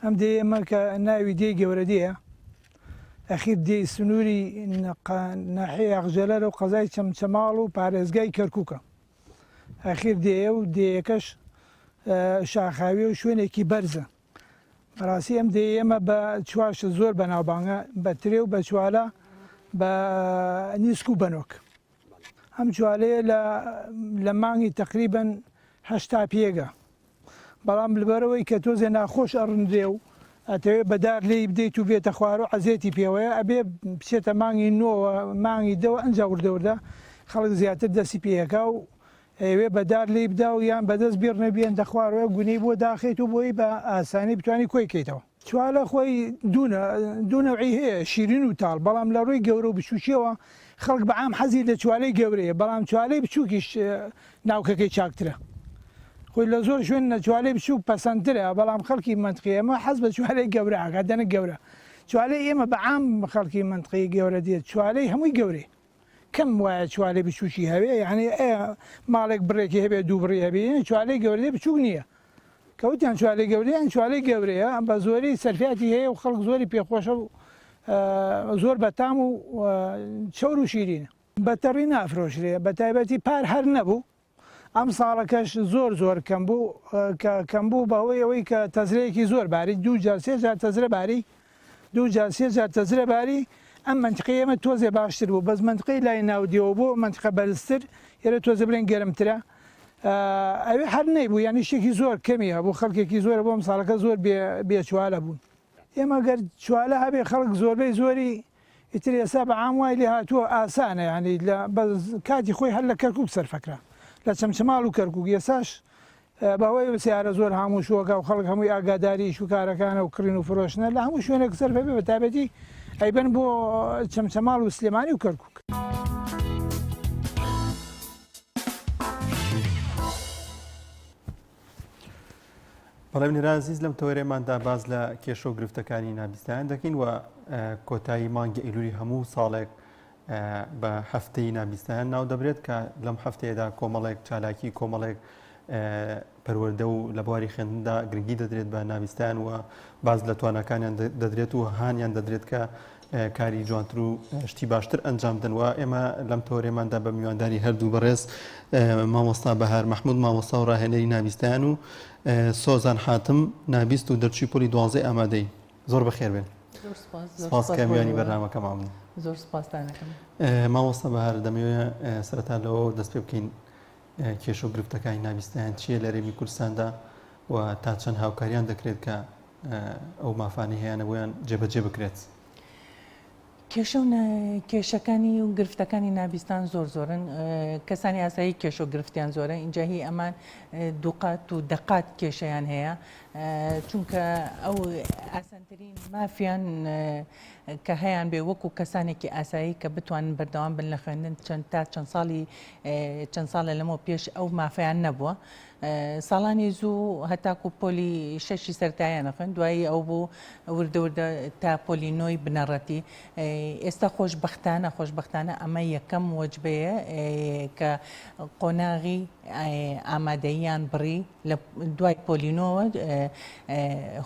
ئەم دێیە ئێمە کە ناوی دێی گەورە دێیە، ئەخیر دێی سنووری ناحیەی ئاغجەلەرە و قەزای چەمچەماڵ و پارێزگای کەرکووکە. ئەخیر دێیە و دێیەکەش شاخاویە و شوێنێکی بەرزە. بەڕاستی ئەم دێیە ئێمە بە چوار شت زۆر بەناوبانگە، بە ترێ و بە چوالە، بە نیسک و بەنۆک. ئەم چوالەیە لە لە مانگی تەقریبەن 80 پێگە. بەڵام لەبەرئەوەی کە تۆزێ ناخۆش ئەڕنرێ و ئەتەوێ بە دار لێی بدەیت و بێتە خوار و عەزێتی پێوەیە ئەبێ بچێتە مانگی نۆوە مانگی دەوە ئەنجا وردە وردە خەڵک زیاتر دەستی پێ ئەکا و ئەیەوێ بە دار لێی بدا و یان بە دەست بیڕنێ بیەنتە خوارەوە گونەی بۆ داخەیت و بۆی بە ئاسانی بتوانی کۆی کەیتەوە. چوالە خۆی دوو نەوعی هەیە شیرین و تاڵ بەڵام لە ڕووی گەورە و بچووکیەوە خەڵک بە عام حەزی لە چوالەی گەورەیە بەڵام چوالەی بچووکیش ناوکەکەی چاکترە خۆی لە زۆر شوێن نە چوالەی بچووک پەسەندترە بەڵام خەڵکی مەنتقی ئێمە حەز بە چوالەی گەورە ئەکات دەنک گەورە چوالەی ئێمە بە عام خەڵکی مەنتقی گەورە دێت چوالەی هەمووی گەورەیە کەم وایە چوالەی بچووکی هەبێ یعنی ماڵێک بڕێکی هەبێ دوو بڕی هەبێ یعنی چوالەی گەورەی بچووک نییە کەوتیان چوالەی گەورەیە یان چوالەی گەورەیە بە زۆری سەرفیاتی هەیە و خەڵک زۆری پێخۆشە و زۆر بەتام و چەور و شیرینە. بە تەڕی نافرۆشرێ بە تایبەتی پار هەر نەبوو ئەم ساڵەکەش زۆر زۆر کەم بوو کە کەم بوو بەهۆی ئەوەی کە تەزرەیەکی زۆر باری دوو جار سێ جار تەزرە باری دوو جار سێ جار تەزرە باری ئەم مەنتقەی ئێمە تۆزێ باشتر بوو بەس مەنتقەی لای ناودێوە بۆ مەنتقە بەرزتر ئێرە تۆزێ بڵێن گەرمترە ئەوێ هەر نەیبوو یانی شتێکی زۆر کەمی هەبوو خەڵکێکی زۆرە بۆ ئەم ساڵەکە زۆر بێ بێچوالە بوون ئێمە گەر چوالە هەبێ خەڵک زۆربەی زۆری ئیتر ئێستا بە عام وای لێ هاتووە ئاسانە یانی لە بە کاتی خۆی هەر لە کەرکوک سەرفەکرا لە چەمچەماڵ و کەرکوک ئێساش بەهۆی سیارە زۆر هاموشوەکە و خەڵک هەمووی ئاگاداری ئیش و کارەکانە و کڕین و فرۆشتنە لە هەموو شوێنێک سەرفە بێ بە تایبەتی ئەیبەن بۆ چەمچەماڵ و سلێمانی و کەرکوک. بەڵێ بینەران ئازیز لەم تەوەرەماندا باس لە کێشە و گرفتەکانی نابیستایان دەکەین و کۆتایی مانگی ئەیلولی هەموو ساڵێک بە هەفتەی نابیستایان ناو دەبرێت کە لەم هەفتەیەدا کۆمەڵێک چالاکی کۆمەڵێک پەروەردە و لە بواری خوێندندا گرنگی دەدرێت بە نابیستان و باز لە تواناکانیان دەدرێت و هانیان دەدرێت کە کاری جوانتر و شتی باشتر ئەنجام بدەن و ئێمە لەم تەوەرێماندا بە میوانداری هەردوو بەڕێز مامۆستا بەهار مەحمود مامۆستا و ڕاهێنەری نابیستان و سۆزان حاتم نابیست و دەرچووی پۆلی دوانزەی ئامادەی زۆر بەخێر بێن سپاس کە میوانی بەرنامەکەمان بوون. زۆر سپاستان ئەکەم. مامۆستا بەهار دەمەوێت سەرەتا لەوە دەست پێ بکەین کێشە و گرفتەکانی نابیستایان چییە لە هەرێمی کوردستاندا و تا چەند هاوکاریان دەکرێت کە ئەو مافانەی هەیانە بۆیان جێبەجێ بکرێت؟ کێشە و کێشەکانی و گرفتەکانی نابیستان زۆر زۆرن کەسانی ئاسایی کێشە و گرفتیان زۆرە ئینجا هی ئەمان دووقات و دەقات کێشەیان هەیە چونکە ئەو ئاسانترین مافیان کە هەیان بێ وەکو کەسانێکی ئاسایی کە بتوانن بەردەوام بن لە خوێندن چەند تا چەند ساڵی چەند ساڵە لەمەوە پێش ئەو مافیان نەبووە ساڵانی زوو هەتاکو پۆلی شەشی سەرتایان ئەخوێند دوایی ئەو بوو وردە وردە تا پۆلی نۆی بنەڕەتی ئێستا خۆشبەختانە خۆشبەختانە ئەمە یەکەم وەجبەیە کە قۆناغی ئامادەییان بڕی لە دوای پۆلی نۆوە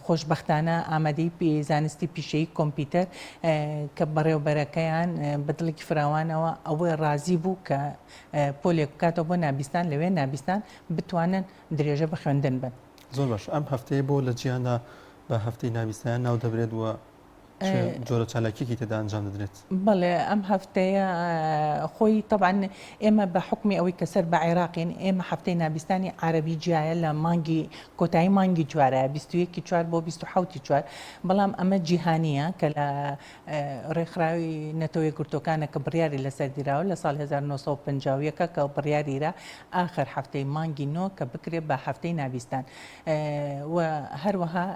خۆشبەختانە ئامادەی زانستی پیشەیی کۆمپیوتەر کە بەڕێوبەرەکەیان بە دڵێکی فراوانەوە ئەوە ڕازی بوو کە پۆلێک بکاتەوە بۆ نابیستان لەوێ نابیستان بتوانن درێژە بە خوێندن بن. زۆر باش ئەم هەفتەیە بۆ لە جیهاندا بە هەفتەی نابیستان ناو دەبرێت و جۆرە چالاکیەکی تێدا ئەنجام دەدرێت؟ بەڵێ ئەم هەفتەیە خۆی تەبعەن ئێمە بە حوکمی ئەوەی کە سەر بە عێراقین ئێمە هەفتەی نابیستانی عەرەبی جیایە لە مانگی کۆتایی مانگی چوارە 21 چوار بۆ 27 چوار بەڵام ئەمە جیهانیە کە لە ڕێکخراوی نەتەوە یەکگرتووەکانە کە بڕیاری لەسەر دیراوە لە ساڵی 1951 کە بڕیاریرا ئاخر هەفتەی مانگی نۆ کە بکرێت بە هەفتەی نابیستان و هەروەها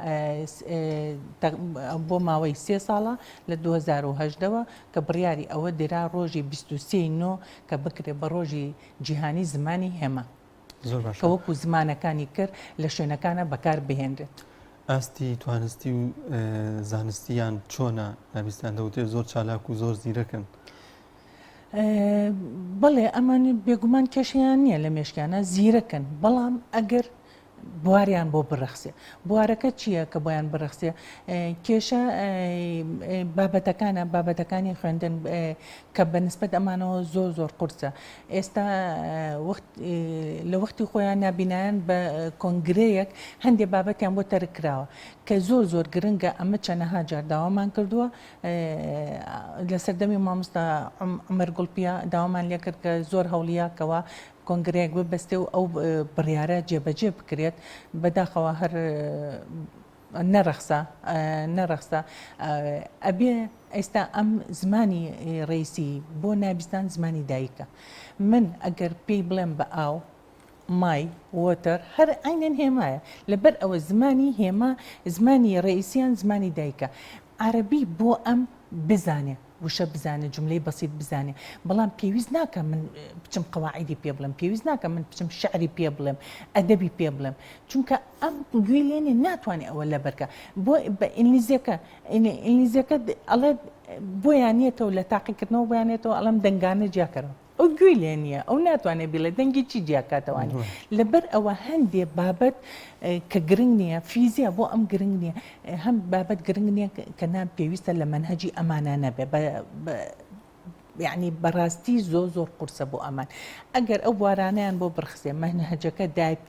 بۆ ماوەی سێ ساڵە لە 2010 ەوە کە بڕیاری ئەوە درا ڕۆژی 23 نۆ کە بکرێت بە ڕۆژی جیهانی زمانی هێما. زۆر باشە. کە وەکو زمانەکانی کر لە شوێنەکانە بەکار بهێنرێت. ئاستی توانستی و زانستیان چۆنە؟ نابیستان دەوترێت زۆر چالاک و زۆر زیرەکن. بەڵێ ئەمان بێگومان کێشەیان نییە لە مێشکیانە زیرەکن بەڵام ئەگەر. بواریان بۆ بڕەخسێ. بوارەکە چییە کە بۆیان بڕەخسێ؟ کێشە بابەتەکانە، بابەتەکانی خوێندن کە بە نسبەت ئەمانەوە زۆر زۆر قورسە. ئێستا وەخت لە وەختی خۆیان نابینایان بە کۆنگرەیەک هەندێ بابەتیان بۆ تەرک کراوە کە زۆر زۆر گرنگە ئەمە چەنەها جار داوامان کردووە لە سەردەمی مامۆستا عومەر گوڵپیە داوامان لێکرد کە زۆر هەوڵیا کەوا کۆنگرەیەک ببەستێ و ئەو بڕیارە جێبەجێ بکرێت، بەداخەوە هەر نەڕەخسا نەڕەخسا. ئەبێ ئێستا ئەم زمانی ڕەیسی بۆ نابیستان زمانی دایکە. من ئەگەر پێی بڵێم بە ئاو، مای، water، هەر عەینەن هێمایە. لەبەر ئەوە زمانی هێما زمانی ڕەیسیان زمانی دایکە. عەرەبی بۆ ئەم بزانێ وشە بزانێ جوملەی بەسیت بزانێ بەڵام پێویست ناکا من بچم قەواعیدی پێ بڵێم پێویست ناکا من بچم شعری پێ بڵێم ئەدەبی پێ بڵێم چونکە ئەم گوێی لێ نیە ناتوانێ ئەوە لەبەرکە بۆ بە ئینگلیزیەکە ئینگلیزیەکە ئەڵێ بۆیانیەتەوە لە تاقیکردنەوە بۆیانێتەوە ئەڵێم دەنگانە جیاکەرەوە ئەو گوێی لێ نییە ئەو ناتوانێت بیڵێ دەنگی چی جیاکاتەوانی لەبەر ئەوە هەندێ بابەت کە گرنگ نییە فیزیا بۆ ئەم گرنگ نییە هەم بابەت گرنگ نییە کە نام پێویستە لە مەنهەجی ئەمانە نەبێ یعنی بەڕاستی زۆ زۆر قورسە بۆ ئەمان ئەگەر ئەو بوارانیان بۆ بڕخسێ مەنهەجەکە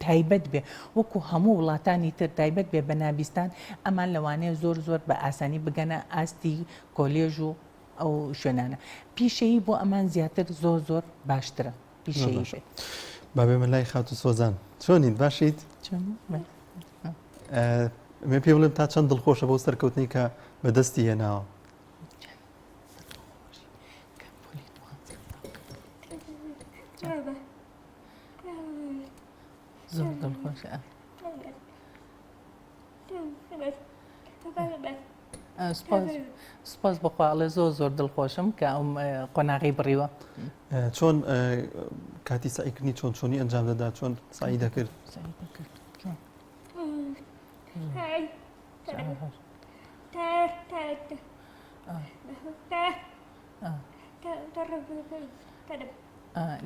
تایبەت بێ وەکو هەموو وڵاتانی تر تایبەت بێ بە نابیستان ئەمان لەوانەیە زۆر زۆر بە ئاسانی بگەنە ئاستی کۆلێژ و ئەو شوێنانە پیشەیی بۆ ئەمان زیاتر زۆر زۆر باشترە پیشەیی بێت. با بێمە لای خاتوو سۆزان چۆنیت باشیت؟ مێ پێ بڵێم تا چەند دڵخۆشە بۆ سەرکەوتنی کە بەدەستی هێناوە زۆر دڵخۆشە سپاس بەخوا ئەڵێ زۆر زۆر دڵخۆشم کە ئەم قۆناغی بڕیوە چۆن کاتی سعیکردنی چۆن چۆنی ئەنجام دەدا چۆن سعی دەکرد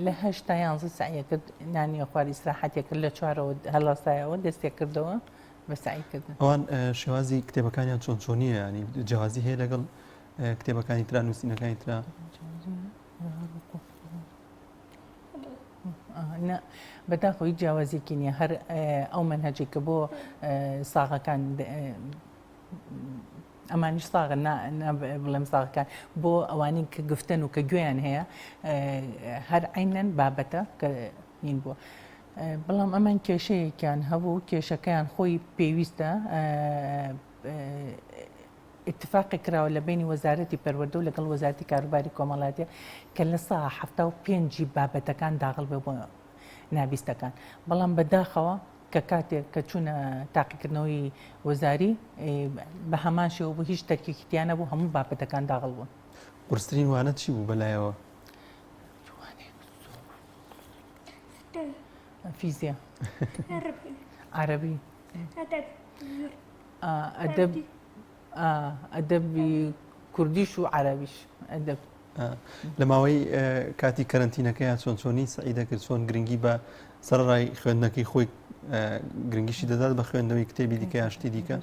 لە هەشت تا یانزە سەعیە کرد نانی خوارد ئیسراحەتێ کرد لە چوارەوە هەڵاستایەوە دەستێ کردەوە بە سەعی کردن. ئەوان شێوازی کتێبەکانیان چۆن چۆنیە ینی جیاوازی هەیە لەگەڵ کتێبەکانی ترا نووسینەکانی ترا؟ بەداخەوە هیچ جیاوازیەکی نییە هەر ئەو مەنهەجێک کە بۆ ساغەکان ئەمانیش ساغن نا بڵێم ساغەکان بۆ ئەوانەی کە گفتن و کە گوێیان هەیە هەر عینەن بابەتە کە هین بووە. بەڵام ئەمان کێشەیەکیان هەبوو کێشەکەیان خۆی پێویستە اتفاقی کراوە لە بینی وەزارەتی پەروەردە و لەگەڵ وەزارەتی کاروباری کۆمەڵاتیە کە لە سا 75 بابەتەکان داخل بێ بۆ نابیستەکان بەڵام بەداخەوە کە کاتێک کە چوونە تاقیکردنەوەی وەزاری بە هەمان شێوە بوو هیچ تەرکێکی تیا نەبوو هەموو بابەتەکان داغڵ بوون. قورسترین وانە چی بوو بەلایەوە؟ فیزیا عەرەبی ئەدەب ئەدەبی کوردیش و عەرەبیش ئەدەب. لە ماوەی کاتی کەرەنتینەکەیا چۆن چۆنی سەعی دەکرد چۆن گرنگی بە سەرڕای خوێندنەکەی خۆی گرنگیشی دەدات بە خوێندنەوەی کتێبی دیکە یا شتی دیکە؟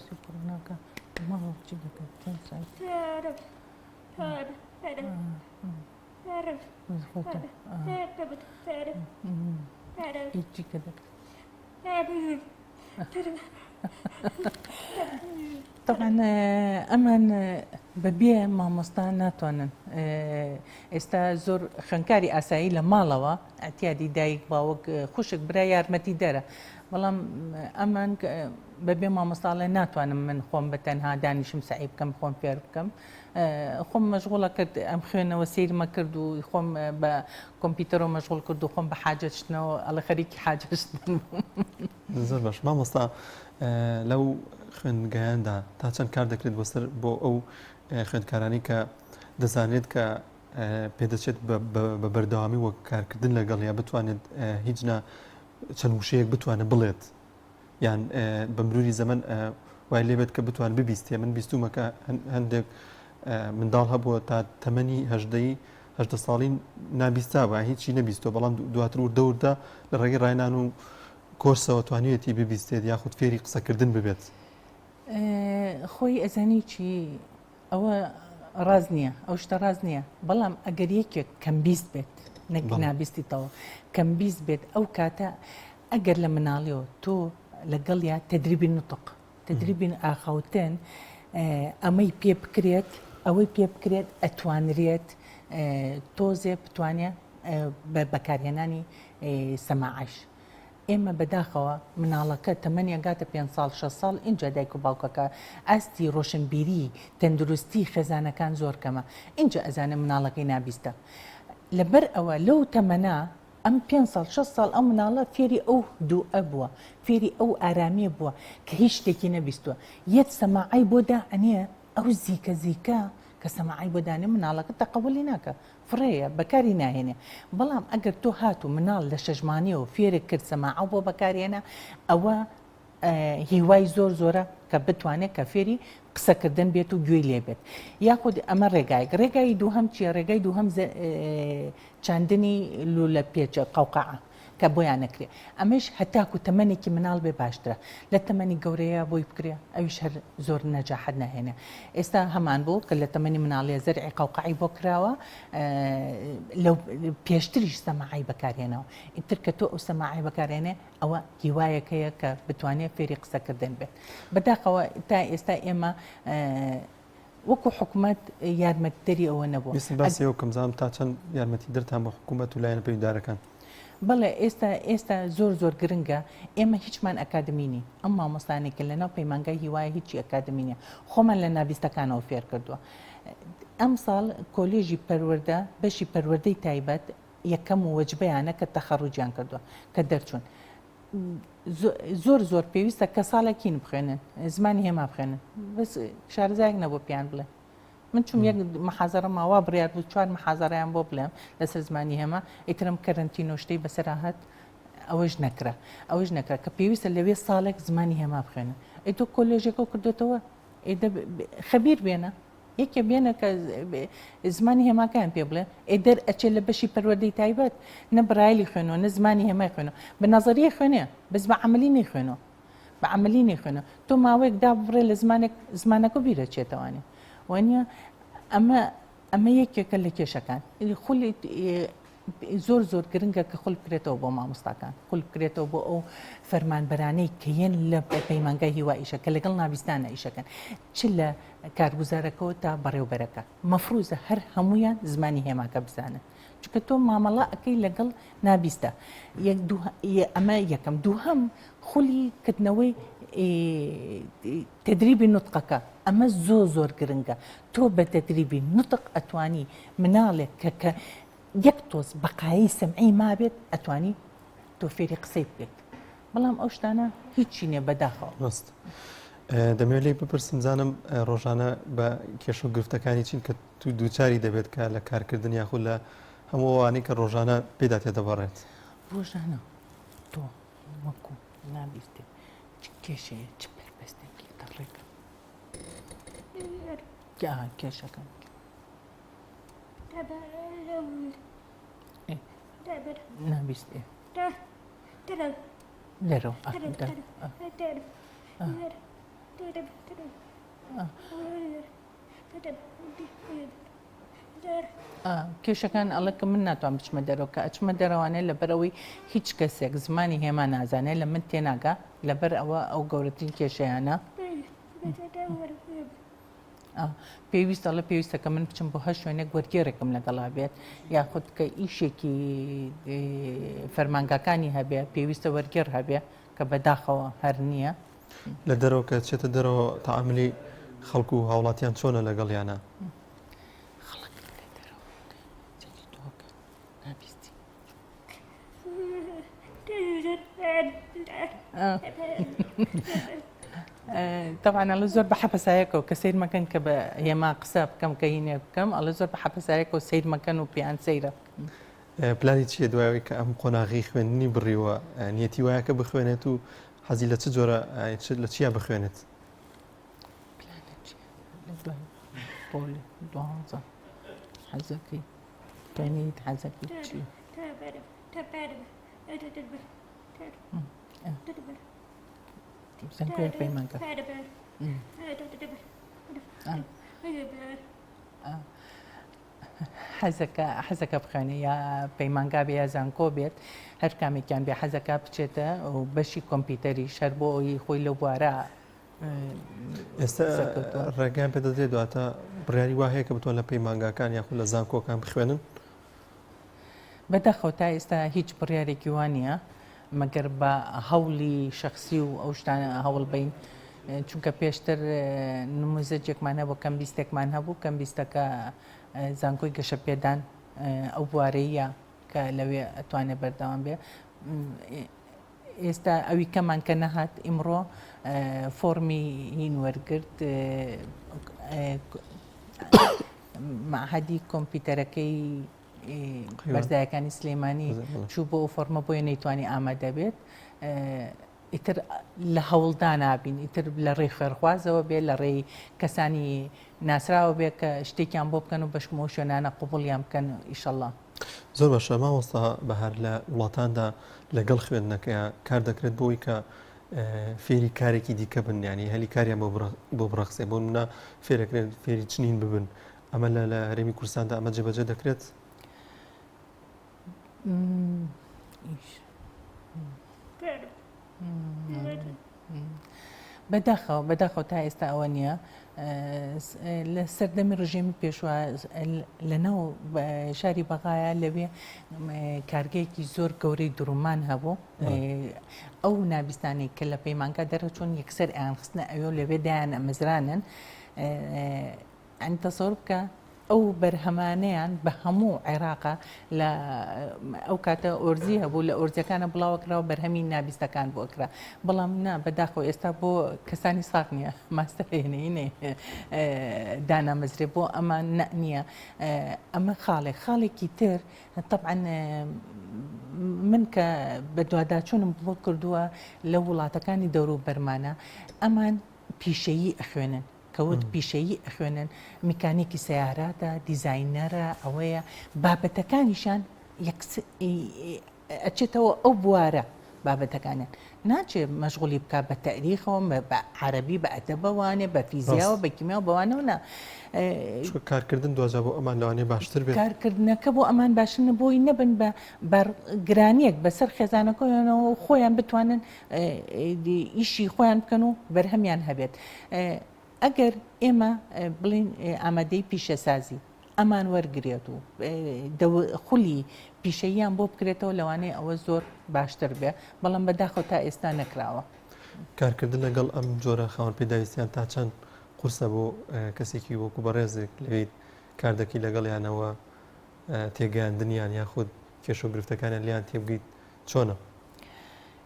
تەبعەن ئەمان بەبێ مامۆستا ناتوانن ئێستا زۆر خوێنکاری ئاسایی لە ماڵەوە ئەتیادی دایک باوک خوشک برا یارمەتی دەرە بەڵام ئەمان بەبێ مامۆستاڵێ ناتوانم من خۆم بە تەنها دانیشم سعی بکەم خۆم فێر بکەم خۆم مەشغوڵە کرد ئەم خوێنەوە سەیرمە کرد و خۆم بە کۆمپیوتەرەوە مەشغوڵ کرد و خۆم بە حاجەت شتنەوە ئەڵێ خەریکی حاجەت شتن بووم. زۆر باش مامۆستا لەو خوێندگایاندا تا چەند کار دەکرێت بۆ سەر بۆ ئەو خوێندکارانی کە دەزانێت کە پێدەچێت بە بەردەوامی وەک کارکردن لەگەڵ یا بتوانێت هیچ نا چەند وشەیەک بتوانێت بڵێت یان بە مروری زەمەن وای لێبێت کە بتوان ببیستێ من بیستومە کە هەندێک منداڵ هەبووە تا تەمەنی هەژدەی هەدە ساڵی نابیستا بە هیچی نەبیستەوە بەڵام دواتر وردە وردە لە ڕێگەی ڕاینان و. کۆرسەوە توانیویەتی ببیستێت یاخود فێری قسەکردن ببێت؟ خۆی ئەزانی چی ئەوە ڕاست نییە ئەو شتە ڕاست نییە بەڵام ئەگەر یەکێک کەمبیست بێت نەک نابیستی تەوە کەمبیست بێت ئەو کاتە ئەگەر لە مناڵیەوە تۆ لەگەڵیا تدریبی نطق تدریبی ئاخاوتن ئەمەی پێ بکرێت ئەوەی پێ بکرێت ئەتوانرێت تۆزێ بتوانێت بە بەکارهێنانی سەماعەش ئێمە بەداخەوە مناڵەکە تەمەنی ئەگاتە پێنج ساڵ شەش ساڵ ئینجا دایک و باوکەکە ئاستی ڕۆشنبیری تەندروستی خێزانەکان زۆر کەمە ئینجا ئەزانێ مناڵەکەی نابیستە لەبەر ئەوە لەو تەمەنە ئەم پێنج ساڵ شەش ساڵ ئەو مناڵە فێری ئەو هدوئە بووە فێری ئەو ئارامیە بووە کە هیچ شتێکی نەبیستووە یەت سەماعەی بۆ دائەنێ ئەو زیکە زیکە کە سەماعەی بۆ دانێ مناڵەکە تەقەبولی ناکا فڕێیە بەکاری ناهێنێ بەڵام ئەگەر تۆ هاتوو مناڵ لە شەش مانیەوە فێرت کرد سەماعەو بۆ بەکارهێنا ئەوە هیوای زۆر زۆرە کە بتوانێت کە فێری قسەکردن بێت و گوێی لێ بێت یاخود ئەمە ڕێگایەک ڕێگای دووهەم چییە ڕێگای دووهەم چاندنی لولە پێچە قەوقەعە کە بۆیان نەکرێ ئەمەش هەتاکو تەمەنێکی مناڵ بێ باشترە لە تەمەنی گەورەیە بۆی بکرێ ئەویش هەر زۆر نەجاحەت ناهێنێ ئێستا هەمان بوو کە لە تەمەنی مناڵیە زەرعی قەوقەعی بۆ کراوە لەو پێشتریش سەماعی بەکارهێناوە ئیتر کە تۆ ئەو سەماعی بەکارێنێ ئەوە هیوایەک هەیە کە بتوانێت فێری قسەکردن بێت بەداخەوە تا ئێستا ئێمە وەکو حکومەت یارمەتیدەری ئەوە نەبووە. ویستم باسی ئەوە بکەم بزانم تا چەند یارمەتیدەرتان بۆ حکومەت و لایەنە پەیوەندیدارەکان؟ بەڵێ ئێستا ئێستا زۆر زۆر گرنگە ئێمە هیچمان ئەکادمی نین ئەم مامۆستانەی کە لەناو پەیمانگای هیوایە هیچی ئەکادمی نیە خۆمان لە نابیستەکانەوە فێر کردووە ئەمساڵ کۆلێژی پەروەردە بەشی پەروەردەی تایبەت یەکەم وەجبەیانە کە تەخەڕوجیان کردووە کە دەرچوون زۆر زۆر پێویستە کە ساڵێک هین بخوێنن زمانی هێما بخوێنن بەس شارەزایەک نەبوو پێیان بڵێ من چوم یەک محازەرە ماوا بڕیار بوو چوار محازەرەیان بۆ بڵێم لەسەر زمانی هێما ئیترم کەرەنتینۆ شتەی بەسەرا هات ئەوەش نەکرا ئەوەش نەکرا کە پێویستە لەوێ ساڵێک زمانی هێما بخوێنن ئەی تۆ کۆلێژێکە کردوێتەوە خەبیر بێنە یەکێ بێنە کە زمانی هێماکەیان پێ بڵێ ئێ دەر ئەچێ لە بەشی پەروەردەی تایبەت نە برایلی خوێنەوە نە زمانی هێمای خوێنەوە بە نەزەریە خوێنێ بەس بە عەمەلی نەیخوێنەوە بە عەمەلی نەیخوێنەوە تۆ ماوەیەک داببڕێ لە زمانێک زمانەکە بیرە چێتەوانێ وانە ئەمە ئەمە یەکێکە لە کێشەکان خولی زۆر زۆر گرنگە کە خول بکرێتەوە بۆ مامۆستاکان، خول بکرێتەوە بۆ ئەو فەرمانبەرانەی کە یەن لە پەیمانگای هیوا ئیشە کە لەگەڵ نابیستانە ئیشەکەن چ لە کارگوزارەکەەوە تا بەڕێوبەرەکە مەفروزە هەر هەمویان زمانی هێماکە بزانن چونکە تۆ مامەڵە ئەەکەی لەگەڵ نابیستە یەک ئەمە یەکەم دووهەم خولی کردنەوەی تدریبی نوتقەکە ئەمە زۆر زۆر گرنگە تۆ بە تدریبی نوتق ئەتوانی مناڵێک کە کە یەک تۆز بەقایی سەمعی مابێت ئەتوانی تۆ فێری قسەی بکەیت بەڵام ئەو شتانە هیچی نیە بەداخەوە. ڕاست دەمەوێت لێی بپرسم زانم ڕۆژانە بە کێشە و گرفتەکانی چین کە تو دووچاری دەبێت کە لە کارکردن یاخود لە هەموو ئەوانەی کە ڕۆژانە پێدا تێدەپەڕێت. ڕۆژانە تۆ وەکو نابیستێ چ کێشەیە چ بەربەستێک لەگەڵ ڕێگە کێشەکان کێشەکان ئەڵێ کە من ناتوان بچمە دەرەوە کە ئەچمە دەرەوانێ لەبەرەوەی هیچ کەسێک زمانی هێما نازانێت لە من تێناگا لەبەر ئەوە ئەو گەورەترین کێشەیانە. پێویست ئەڵێ پێویستە کە من بچم بۆ هەر شوێنێک وەرگێڕێکم لەگەڵا بێت یاخود کە ئیشێکی فەرمانگاکانی هەبێ پێویستە وەرگێڕ هەبێ کە بەداخەوە هەر نییە. لە دەرەوە کە چێتە دەرەوە تەعاملی خەڵک و هاوڵاتیان چۆنە لەگەڵیانە؟ خەڵک لە دەرەوە نابیستی. تەبعەن ئەڵێ زۆر بە حەپەسایەکەوە کە سەیر مەکەن کە بە هێما قسە بکەم کە هینێک بکەم ئەڵێ زۆر بە حەپەسایەکەوە سەیر مەکەن و پێیان سەیرە. پلانی چییە دوای ئەوەی کە ئەم قۆناغی خوێندنی بڕیوە نیەتی وایە کە بخوێنێت و حەزی لە چ جۆرە لە چیا بخوێنێت؟ پلانت چییە لە دوای پۆلی دوانزە حەزەکەی خوێنیت حەزەکەی چییە؟ زانکۆیەک پەیمانگا حەزەکە حەزەکە بخوێنێ یا پەیمانگا بێ یا زانکۆ بێت هەر کامێکیان بێ حەزەکە بچێتە بەشی کۆمپیوتەری شەر بۆ ئەوی خۆی لەو بوارە ئێستا ڕێگەیان پێ دەدرێت دواتە بڕیاری وا هەیە کە بتوان لە پەیمانگاکان یاخود لە زانکۆکان بخوێنن؟ بەداخەوە تا ئێستا هیچ بڕیارێکی وا نییە مەگەر بە هەوڵی شەخسی و ئەو شتانە هەوڵ بین چونکە پێشتر نموزەجێکمان هەبوو کەم بیستێکمان هەبوو کەم بیستەکە زانکۆی گەشەپێدان ئەو بوارەیە کە لەوێ ئەتوانێت بەردەوام بێ ئێستا ئەوی کەمان کە نەهات ئیمڕۆ فۆڕمی هین وەرگرت مەعهەدی کۆمپیوتەرەکەی بەرزایەکانی سلێمانی چوو بۆ ئەو فۆرمە بۆیە نەیتوانی ئامادە بێت ئیتر لە هەوڵدا نابین ئیتر لە ڕێی خێرخوازەوە بێ لە ڕێی کەسانی ناسراوە بێ کە شتێکیان بۆ بکەن و بەشکمەوە شوێنانە قوبڵیان بکەن ئیشەڵڵا. زۆر باشە مامۆستا بەهار لە وڵاتاندا لەگەڵ خوێندنەکەیا کار دەکرێت بۆی کە فێری کارێکی دیکە بن ینی هەلی کاریان بۆ بڕەخسێ بۆ منە فێرەکرێن فێری چنین ببن ئەمە لە لە هەرێمی کوردستاندا ئەمە جێبەجێ دەکرێت؟ بەداخەوە بەداخەوە تا ئێستا ئەوە نییە لە سەردەمی ڕژێمی پێشوە لە ناو شاری بەغایە لەوێ کارگەیەکی زۆر گەورەی درومان هەبوو ئەو نابیستانەی کە لە پەیمانگا دەرەچوون یەکسەر ئەیان خستنە ئەوێ و لەوێ دایان ئەمەزرانن ئەنی تەسەور بکە ئەو بەرهەمانەیان بە هەموو عێراقا لە ئەو کاتە ئۆرزی هەبوو لە ئۆرزیەکانە بڵاوەکراوە بەرهەمی نابیستەکان بۆ کرا بەڵام نا بەداخەوە ئێستا بۆ کەسانی ساغ نییە ماستەرێنەی دانامەزرێ بۆ ئەمە نییە ئەمە خاڵێک خاڵێکی تر تەبعەن من کە بەدواداچوونم بۆ کردووە لە وڵاتەکانی دەوروبەرمانە ئەمان پیشەیی ئەخوێنن کە وت پیشەیی ئەخوێنن میکانیکی سەیاراتە دیزاینەرە ئەوەیە بابەتەکانیشان یەکس ئەچێتەوە ئەو بوارە بابەتەکانیان ناچێ مەشغولی بکا بە تەئریخەوە بە عەرەبی بە ئەدەبەوانێ بە فیزیاوە بە کیمیاوە بەوانەوە نا. چونکە کارکردن دواجار بۆ ئەمان لەوانەیە باشتر بێت. کارکردنەکە بۆ ئەمان باشتر بۆی نەبن بە بارگرانیەک بەسەر خێزانەکەیانەوە و خۆیان بتوانن ئیشی خۆیان بکەن و بەرهەمیان هەبێت. ئەگەر ئێمە بڵێین ئامادەی پیشەسازی ئەمان وەرگرێت و خولی پیشەییان بۆ بکرێتەوە لەوانەیە ئەوە زۆر باشتر بێ بەڵام بەداخەوە تا ئێستا نەکراوە. کارکردن لەگەڵ ئەم جۆرە خاوەن پێداویستیان تا چەند قورسە بۆ کەسێکی وەکو بەڕێزێک لەوێیت کار دەکەی لەگەڵیانەوە تێگەیاندنیان یاخود کێشە و گرفتەکانیان لێیان تێبگەیت چۆنە؟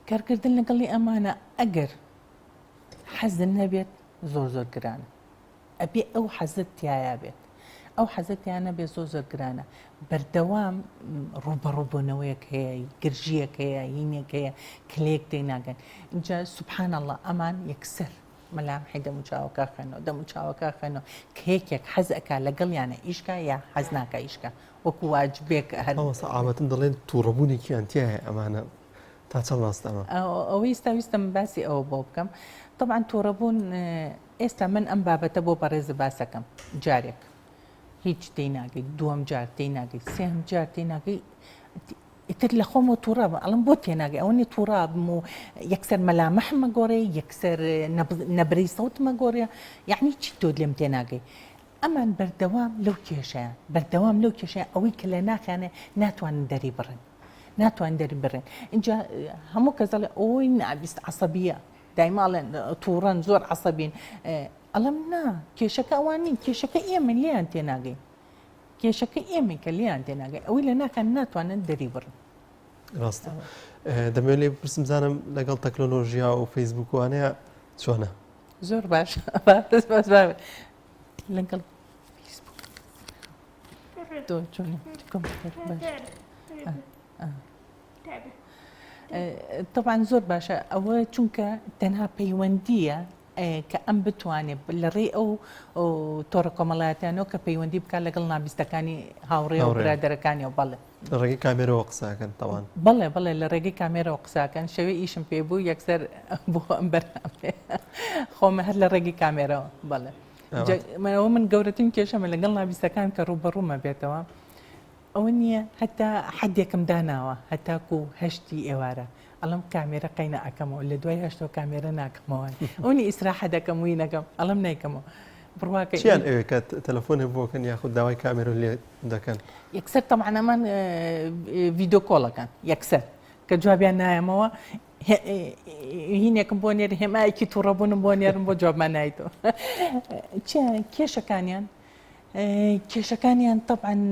کارکردن لەگەڵی ئەمانە ئەگەر حەزت نەبێت زۆر زۆر گرانە ئەبێ ئەو حەزت تیایا بێت ئەو حەزت تیا نەبێت زۆر زۆر گرانە بەردەوام ڕووبەڕووبوونەوەیەک هەیە گرژیەک هەیە هینێک هەیە کە لەیەک تێ ناگەن اینجا سبحان الله ئەمان یەکسەر مەلامحی دەموچاوەکە خوێنەوە دەموچاوەکە خوێنەوە کە یەکێک حەز ئەکا لەگەڵیانە ئیشکا یا حەز ناکا ئیشکا وەکو واجبێک هەر مامۆستا عامەتەن دەڵێن تووڕەبوونێکیان تیایە ئەمانە تا چەند ڕاستە ئەمە؟ ئەوەی ئێستا ویستم باسی ئەوە بۆ بکەم تەبعەن تووڕەبوون ئێستا من ئەم بابەتە بۆ بەڕێزت باسەکەم جارێک هیچ تێی ناگەی دووەم جار تێی ناگەی سێهەم جار تێی ناگەی ئیتر لە خۆمەوە تووڕە بم ئەڵم بۆ تێناگەی ئەوە نیە تووڕە بم و یەکسەر مەلامحم مەگۆڕێ یەکسەر نەبرەی سەوتم مەگۆڕێ یعنی چی تۆ لێم تێناگەی ئەمان بەردەوام لەو کێشەیان بەردەوام لەو کێشەیان ئەوەی کە لە ناخیانە ناتوانن دەری بڕن ناتوان دەری بڕن اینجا هەموو کەس دەڵێ ئۆی نابیست عەسەبیە دایما ئەڵێن تووڕەن زۆر عەسەبین ئەڵێم نا کێشەکە ئەوان نین کێشەکە ئێمە لێیان تێناگەین کێشەکە ئێمەین کە لێیان تێناگەین ئەوەی لە ناکان ناتوانن دەری بڕن ڕاستە دەمەوێت لێ بپرسم زانم لەگەڵ تەکنۆلۆژیا و فەیسبووکوانەیە چۆنە زۆر باش لەگەڵ فەیسبوک تۆ چۆنی کۆمپیوتەر باش تەبعەن زۆر باشە ئەوە چونکە تەنها پەیوەندییە. کە ئەم بتوانێت لە ڕێی ئەو تۆڕە کۆمەڵایەتیانەوە کە پەیوەندی بکات لەگەڵ نابیستەکانی هاوڕێ و برادەرەکانیەوە بەڵێ. لە ڕێگەی کامێرەوە قسەکەن تاوان. بەڵێ بەڵێ لە ڕێگەی کامێرەوە قسەکەن شەوێ ئیشم پێ بوو یەکسەر بۆ ئەم بەرنامەیە خۆم هەر لە ڕێگەی کامێرەوە بەڵێ ئەوە من گەورەترین کێشەمە لەگەڵ نابیستەکان کە ڕووبەڕوومە بێتەوە ئەوە نییە هەتا حەدێکم داناوە هەتاکو هەشتی ئێوارە ئەڵم کامێرە قەینا ئەکەمەوە لە دوای هەشتەوە کامێرە ناکەمەوە ئەونی ئیسراحە دەکەم وی نەکەم ئەڵم نیکەمەوە بڕواکە چیان ئەوێ کە تەلەفۆنێ بۆکەن یاخود داوای کامێرە لێ دەکەن یەکسەر تەبعەن ئەمان ڤیدۆ کۆڵەکان یەکسەر کە جوابیان نایەمەوە هینێکم بۆ نێر هێمایەکی تووڕەبوونم بۆ نێرم بۆ جوابمان نایتەوە کێشەکانیان کێشەکانیان تەبعەن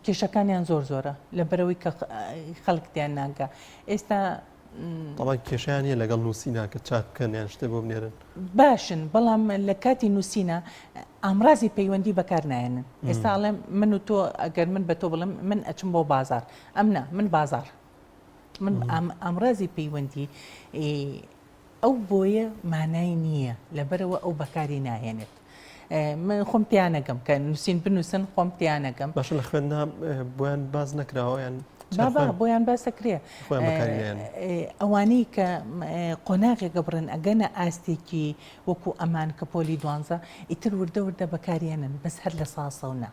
کێشەکانیان زۆر زۆرە لەبەرەوەی کە خەڵک تیان ناگا ئێستا تەبعەن کێشیان نیە لەگەڵ نووسینا کە چات بکەن یان شتێ بۆ بنێرن باشن بەڵام لە کاتی نووسینە ئامرازی پەیوەندی بەکار نایەنن ئێستا ئەڵێم من و تۆ ئەگەر من بە تۆ بڵم من ئەچم بۆ بازار ئەم نا من بازار من ئامرازی پەیوەندی ئەو بۆیە مانای نییە لەبەرەوە ئەو بەکاری ناهێنێت من خۆم تیانەگەم کە نووسین بنووسن خۆم تیانەگەم باشە لە خوێندنا بۆیان باز نەکراوە یان بابا بۆیان باسەکرێ ئەوانەی کە قۆناغێکە بڕن ئەگەنە ئاستێکی وەکو ئەمان کە پۆلی دوانزە ئیتر وردە وردە بەکارێنن بەس هەر لە ساسەو نا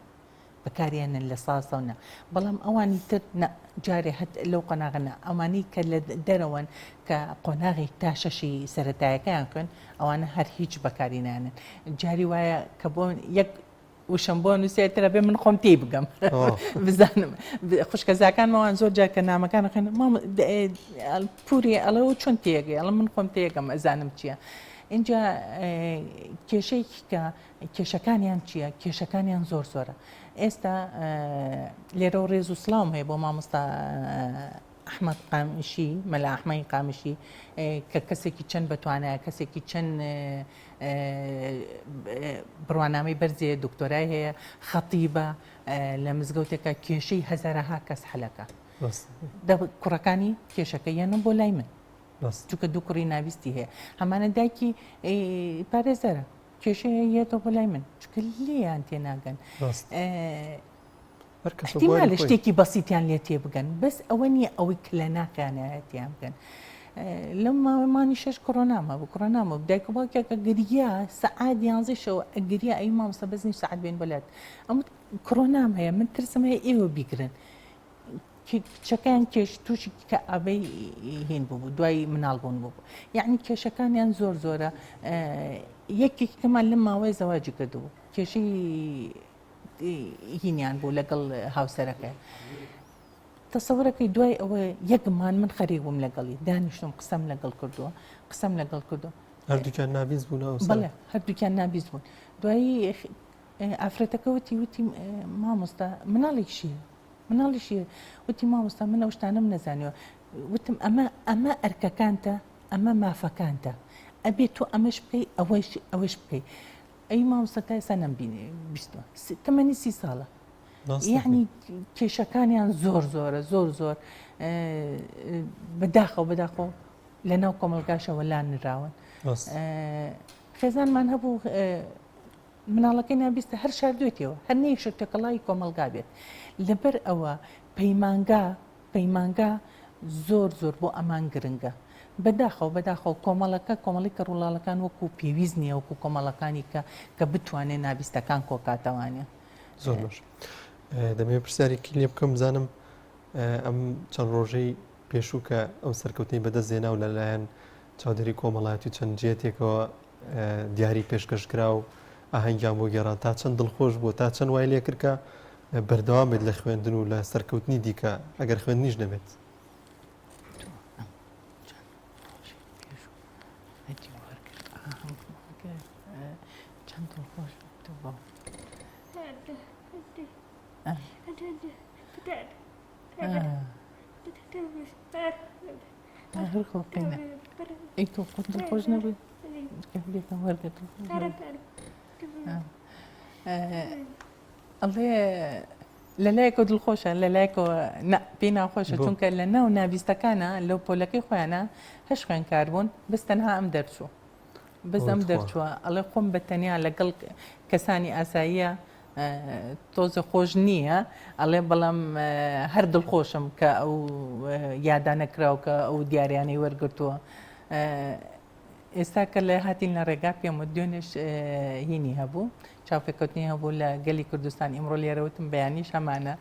بەکاریانن لە سازەوە نا بەڵام ئەوانی تر نا جارێ هەت لەو قۆناغە نا ئەوانەی کە لە دەرەوەن کە قۆناغی تا شەشی سەتایەکەیان خوێن ئەوانە هەر هیچ بەکاری نانن جاری وایە کە بۆ یەک وشم بۆ نووسێترە بێ من خۆم تێی بگەم بزانم خوشکەزاکانمەوان زۆر جار کە نامەکان خوێن پوری ئەڵێ و چۆن تێگەی ئەڵە من خۆم تێگەم ئەزانم چییە اینجا کێشەیەکی کە کێشەکانیان چییە؟ کێشەکانیان زۆر زۆرە. ئێستا لێرەوە ڕێز و سڵاوم هەیە بۆ مامۆستا ئەحمەد قامشی، مەلا ئەحمەی قامشی کە کەسێکی چەند بەتوانایە، کەسێکی چەند بڕوانامەی بەرزی هەیە، دکتۆرای هەیە، خەتیبە لە مزگەوتێکە کێشەی هەزارەها کەس حەلەکە. کوڕەکانی کێشەکە یەنە بۆ لای من. چونکە دوو کوڕی ناویستی هەیە. هەمانە دایکی پارێزەرە. کێشەیە یەتەوە بۆ لای من چونکە لێیان تێناگەن احتیمالە شتێکی بەسیتیان لێ تێبگەن بەس ئەوە نییە ئەوەی کە لە ناخیانایە تیان بگەن لەم ماوەمانی شەش کۆرۆنامە بوو کۆرۆنامە دایک و باوکێکە گریا سەعات یانزەی شەوە ئەگریا ئەی مامۆستا بەس نیو سەعات بێن بەلات ئەم کۆرۆنام هەیە من ترسم هەیە ئێوە بیگرن کچەکەیان کێش تووشی کەئابەی هین بوو دوای مناڵ بوون بوو یعنی کێشەکانیان زۆر زۆرە یەکێکی کەمان لەم ماوەی زەواجی کردبوو کێشەی هینیان بوو لەگەڵ هاوسەرەکە تەسەورەکەی دوای ئەوە یەکمان من خەریک بووم لەگەڵی دانیشتم قسەم لەگەڵ کردووە قسەم لەگەڵ کردووە هەردووکیان نابیست بوون بەڵێ هەردووکیان نابیست بوون دوایی ئافرەتەکە وتی وتی مامۆستا مناڵێکشی مناڵیشی وتی مامۆستا من ئەو شتانەم نەزانیوە وتم ئەمە ئەمە ئەرکەکانتە ئەمە مافەکانتە ئەبێ تۆ ئەمەش بکەی ئەوەش ئەوەش بکەی ئەی مامۆستا تا ئێستا نەمبینێ بیستوە تەمەنی سی ساڵە یعنی کێشەکانیان زۆر زۆرە زۆر زۆر بەداخەوە بەداخەوە لە ناو کۆمەلگاشەوە لان نراون خێزانمان هەبوو مناڵەکەی نابیستە هەر شاردوێتیەوە هەر نەیشە تێکەڵاوی کۆمەڵگا بێت لەبەر ئەوە پەیمانگا پەیمانگا زۆر زۆر بۆ ئەمان گرنگە بەداخەوە بەداخەوە کۆمەڵەکە کۆمەڵی کەڕوڵاڵەکان وەکو پێویست نییە وەکو کۆمەڵەکانی کە کە بتوانێت نابیستەکان کۆکاتەوانە زۆر باش دەمەوێت پرسیارێکی لێ بکەم بزانم ئەم چەند ڕۆژەی پێشوو کە ئەو سەرکەوتنی بەدەست هێنا و لەلایەن چاودێری کۆمەڵایەتی و چەند جێتێکەوە دیاری پێشکەش کرا و ئاهەنگیان بۆ گێڕا تا چەند دڵخۆش بووە تا چەند وای لێ کرد کە بەردەوام بێت لە خوێندن و لە سەرکەوتنی دیکە ئەگەر خوێندنیش نەبێت. ئەی تۆ خۆت دڵخۆش نەبووی ئەڵێ لەلایەکەوە دڵخۆشە لەلایەکەوە پێی ناخۆشە چونکە لە ناو نابیستەکانە لەو پۆلەکەی خۆیانە هەش خوێنکار بوون بەس تەنها ئەم دەرچوو. بەس ئەم دەرچووە ئەڵێ خۆم بە تەنیا لەگەڵ کەسانی ئاساییە تۆزە خۆش نییە ئەڵێ بەڵام هەر دڵخۆشم کە ئەو یادانە کراو کە ئەو دیاریانەی وەرگرتووە ئێستا کە لە هاتین لە ڕێگا پێم و دوێنێش هینی هەبوو چاوپێکەوتنی هەبوو لە گەلی کوردستان ئیمڕۆ لێرەوتم بەیانیش هەمانە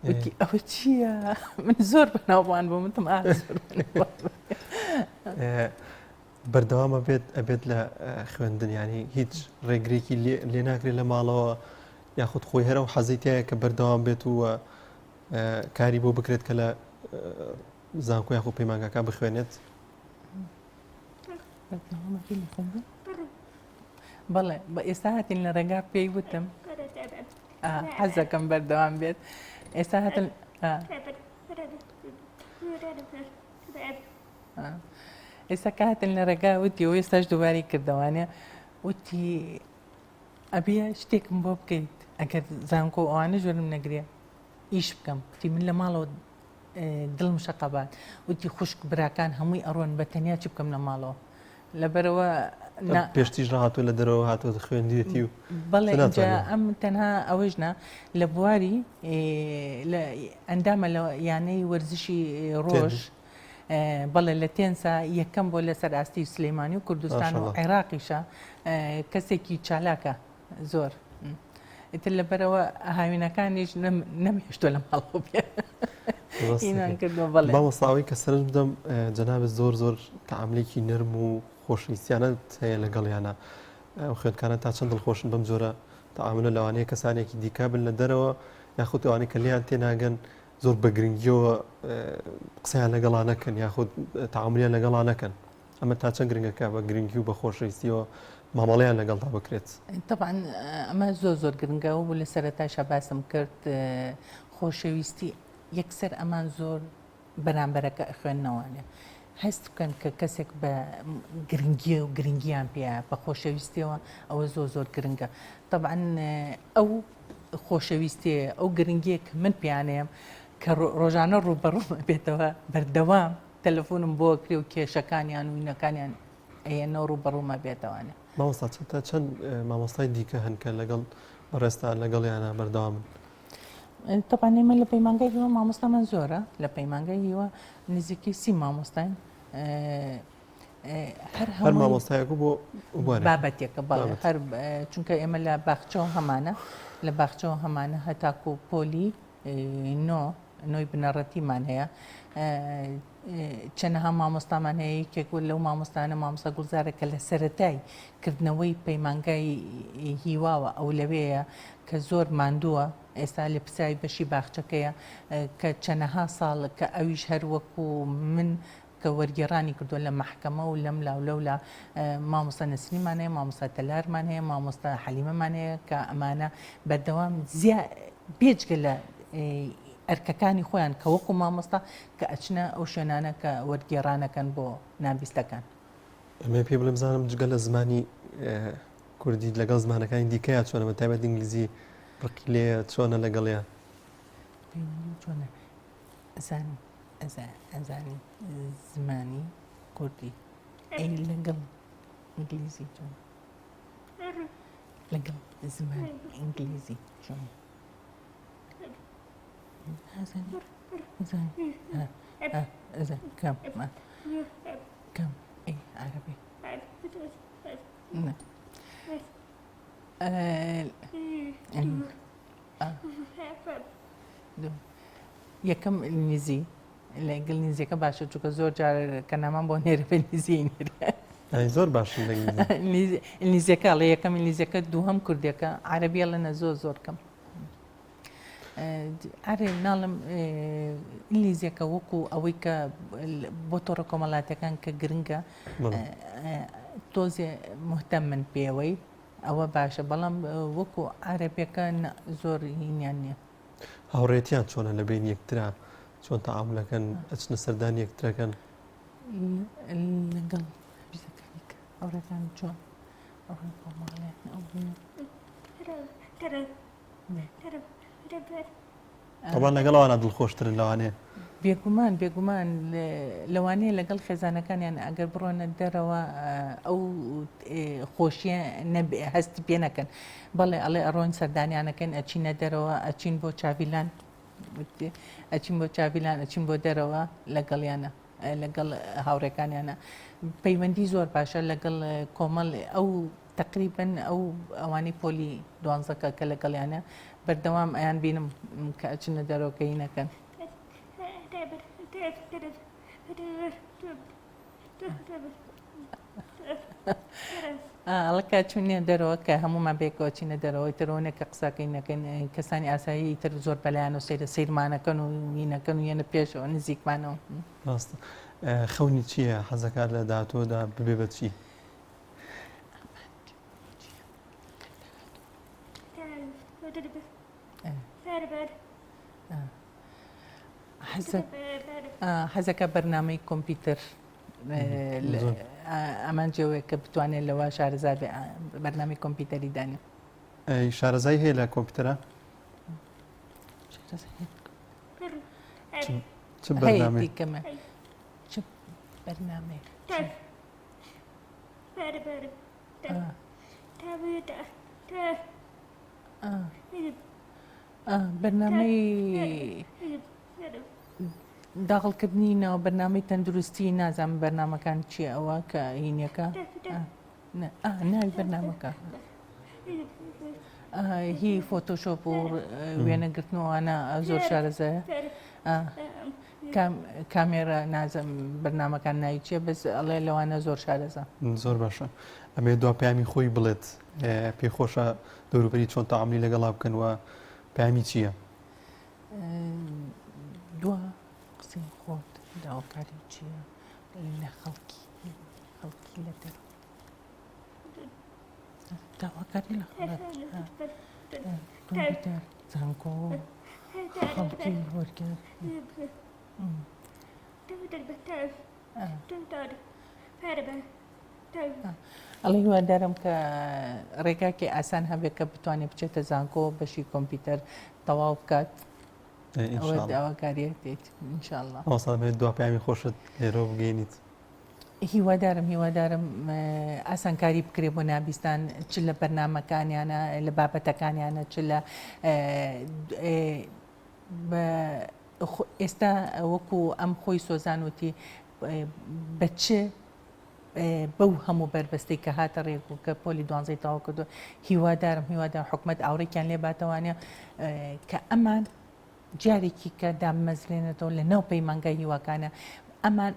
وتی ئەوە چییە من زۆر بەناوبان بووم وتم ئا زۆر بەردەوامە بێت ئەبێت لە خوێندن ینی هیچ ڕێگرێکی لێ ناکرێت لە ماڵەوە یاخود خۆی هەرە و حەزی تایە کە بەردەوام بێت و کاری بۆ بکرێت کە لە زانکۆ یاخود پەیمانگاکان بخوێنێت بەڵێ بە ئێستا هاتین لە ڕێگا پێی وتم حەزەکەم بەردەوام بێت ئێستا هاتن ئێستا کە هاتن لە ڕێگا وتی و ئێستاش دووبارەی کردەوانێ وتی ئەبێ شتێکم بۆ بکەیت ئەگەر زانکۆ ئەوانە ژۆرم نەگرێ ئیش بکەم وتی من لە ماڵەوە دڵم شەقەبات وتی خوشک براکان هەمووی ئەڕۆن بە تەنیا چ بکەم لە ماڵەوە لەبەرەوە پێشتیش ڕهاتوو لە دەرەوە هاتووە خوێندیەتی و بەڵێ ئەم تەنها ئەوەش نا لە بواری لە ئەندامە لە یانەی وەرزشی ڕۆژ بەڵێ لە تێنسا یەکەم بۆ لەسەر ئاستی سلەیمانی و کوردستان و عێراقیشە کەسێکی چالاکە زۆر ئیتر لەبەرەوە هاوینەکانیش نەمهێشتوە لە ماڵەوە بێ کردووە بەڵێ مامۆستا ئەوەی کە سەرنج بدەم جەنابت زۆر زۆر تەعاملێکی نەرم و خۆشەویستیانەت هەیە لەگەڵیانە ئەو خوێندکاران تا چەند دڵخۆشن بەم جۆرە تەعاملە لەوانەیە کەسانێکی دیکە بن لە دەرەوە یاخود ئەوانەی کە لێیان تێناگەن زۆر بە گرنگیەوە قسەیان لەگەڵا نەکەن یاخود تەعاملیان لەگەڵا نەکەن ئەمە تا چەند گرنگە کە بە گرنگی و بە خۆشەویستیەوە مامەڵەیان لەگەڵدا بکرێت؟ تەبعەن ئەمە زۆر زۆر گرنگە و لە سەرەتایشا باسم کرد خۆشەویستی یەکسەر ئەمان زۆر بەرامبەرەکە ئەخوێننەوانێ هەست بکەن کە کەسێک بە گرنگی و گرنگیان پێیە بە خۆشەویستیەوە ئەوە زۆر زۆر گرنگە تەبعەن ئەو خۆشەویستیە ئەو گرنگیە کە من پێیانەیەم کە ڕۆژانە ڕووبەڕووم ئەبێتەوە بەردەوام تەلەفۆنم بۆ ئەکرێ و کێشەکانیان و وینەکانیان ئەیەنەوە ڕووبەڕووم ئەبێتەوانێ. مامۆستا چەند تا چەند مامۆستای دیکە هەن کە لەگەڵ بەڕێزتان لەگەڵیانە بەردەوامن؟ تەبعەن ئێمە لە پەیمانگای هیوا مامۆستامان زۆرە لە پەیمانگای هیوا نزیکەی 30 مامۆستاین هەر هەر مامۆستایەک بۆ بابەتێکە بەڵێ هەر چونکە ئێمە لە باخچەوە هەمانە لە باخچەوە هەمانە هەتاکو پۆلی نۆ نۆی بنەڕەتیمان هەیە چەنەها مامۆستامان هەیە یەکێک لەو مامۆستانە مامۆستا گوڵزارە کە لە سەرەتای کردنەوەی پەیمانگای هیواوە ئەو لەوێیە کە زۆر ماندووە ئێستا لە پسای بەشی باخچەکەیە کە چەنەها ساڵ کە ئەویش هەر وەکو من کە وەرگێڕانی کردووە لە مەحکەمە و لەم لا و لەولا مامۆستا نەسرینمان هەیە مامۆستا تەلارمان هەیە مامۆستا حەلیمەمان هەیە کە ئەمانە بەردەوام زیا بێجگە لە ئەرکەکانی خۆیان کە وەکو مامۆستا کە ئەچنە ئەو شوێنانە کە وەرگێڕانەکەن بۆ نابیستەکان. ئەمەوێ پێی بڵێم بزانم جگە لە زمانی کوردی لەگەڵ زمانەکانی دیکەیا چۆنە بە تایبەت ئینگلیزی ڕقی لێیە چۆنە لەگەڵیا؟ پەیوەندی چۆنە؟ ئەزانی ئەزانی زمانی کوردی ئەی لەگەڵ ئینگلیزی چۆن لەگەڵ زمانی ئینگلیزی چۆن کەم کەم ئەی عەرەبی یەکەم ئینگلیزی لەگەڵ ئینگلیزیەکە باشە چونکە زۆر جار کە نامان بۆ نێرە بە ئینگلیزی نێرە زۆر باشن لە ئینگلیزیەکە ئەڵێ یەکەم ئینگلیزیەکە دووهەم کوردیەکە عەرەبی ئەڵێ نە زۆر زۆر کەم ئەرێ ناڵم ئینگلیزیەکە وەکو ئەوەی کە بۆ تۆڕە کۆمەڵاتەکان کە گرنگە تۆزێ مهتەم من پێوەی ئەوە باشە بەڵام وەکو عەرەبیەکە زۆر هینیان نییە. هاوڕێتیان چۆنە لە بەینی یەکترا چۆن تەعامولەکەن ئەچنە سەردانی یەکترەکەن؟ لەگەڵ بیزەکانی کە هاوڕێکان چۆن ئەوڕێ بۆ ماڵێ ئەو. تەبعەن لەگەڵ ئەوانە دڵخۆشترن لەوانەیە. بێگومان بێگومان لەوانەیە لەگەڵ خێزانەکانیان ئەگەر بڕۆنە دەرەوە ئەو خۆشیە هەستی پێ نەکەن بەڵێ ئەڵێ ئەڕۆین سەردانیانەکەن ئەچینە دەرەوە ئەچین بۆ چاویلان ئەچین بۆ چاویلان ئەچین بۆ دەرەوە لەگەڵیانە لەگەڵ هاوڕێکانیانە پەیوەندی زۆر باشە لەگەڵ کۆمەڵ ئەو تەقریبەن ئەو ئەوانەی پۆلی دوانزەکە کە لەگەڵیانە بەردەوام ئەیان بینم کە ئەچنە دەرەوە کە هینەکەن. ئەڵێ کە چوونە دەرەوە کە هەموومان پێکەوە چینە دەرەوەی ترەوە کە قسەکەی نەکەن کەسانی ئاسایی تر زۆر بەلایەن و سەیرە سەیرمانەکەن و هینەکەن و یەنە پێشەوە نزیکمانەوە. ڕاستە خەونی چییە حەزەکات لە داهاتوودا ببێ بە چی؟ حەزەکە بەرنامەی کۆمپیوتەر ئامانجەوەیە کە بتوانێت لەوە شارەزا بێ بەرنامەی کۆمپیوتەری دانێ. شارەزای هەیە لە کۆمپیوتەرە؟ چ بەرنامەیەک؟ چ بەرنامەیەک؟ بەرنامەی داخڵکردنی ناو بەرنامەی تەندروستی نازانم بەرنامەکان چییە ئەوە کە هینەکە ناوی بەرنامەکە هی فۆتۆشۆپ و وێنەگرتنەوەوانە زۆر شارەزایە کامێرا نازم بەرنامەکان ناوی چیە بەس ئەڵێ لەوانە زۆر شارەزا. زۆر باشە ئەمێ دوا پەیامی خۆی بڵێت پێی خۆشە دەوروبەری چۆن تەعاملی لەگەڵا بکەن و پەیامی چییە؟ دوا قسەی خۆت داواکاری چییە لە خەڵکی خەڵکی لە دەرەوە داواکاری لە خەڵک کۆمپیوتەر زانکۆ خەڵکی وەرگێڕ ئەڵێ هیوادارم کە ڕێگاکی ئاسان هەبێت کە بتوانێت بچێتە زانکۆ بەشی کۆمپیوتەر تەواو بکات ئەوە داواکاریەکەیت ئینشاءاللە. مامۆستا دەمەوێت دوا پەیامی خۆشت لێرەوە بگەیەنیت. هیوادارم هیوادارم ئاسانکاری بکرێ بۆ نابیستان چ لە بەرنامەکانیانە لە بابەتەکانیانە چ لە ئێستا وەکو ئەم خۆی سۆزان وتی بە چ بەو هەموو بەربەستەی کە هاتە ڕێک و کە پۆلی دوانزەی تەواو کردو هیوادارم هیوادارم حکومەت ئاوڕێکیان لێ باتەوانە کە ئەمان جارێکی کە دامەزرێنێتەوە لە ناو پەیمانگای هیواکانە ئەمان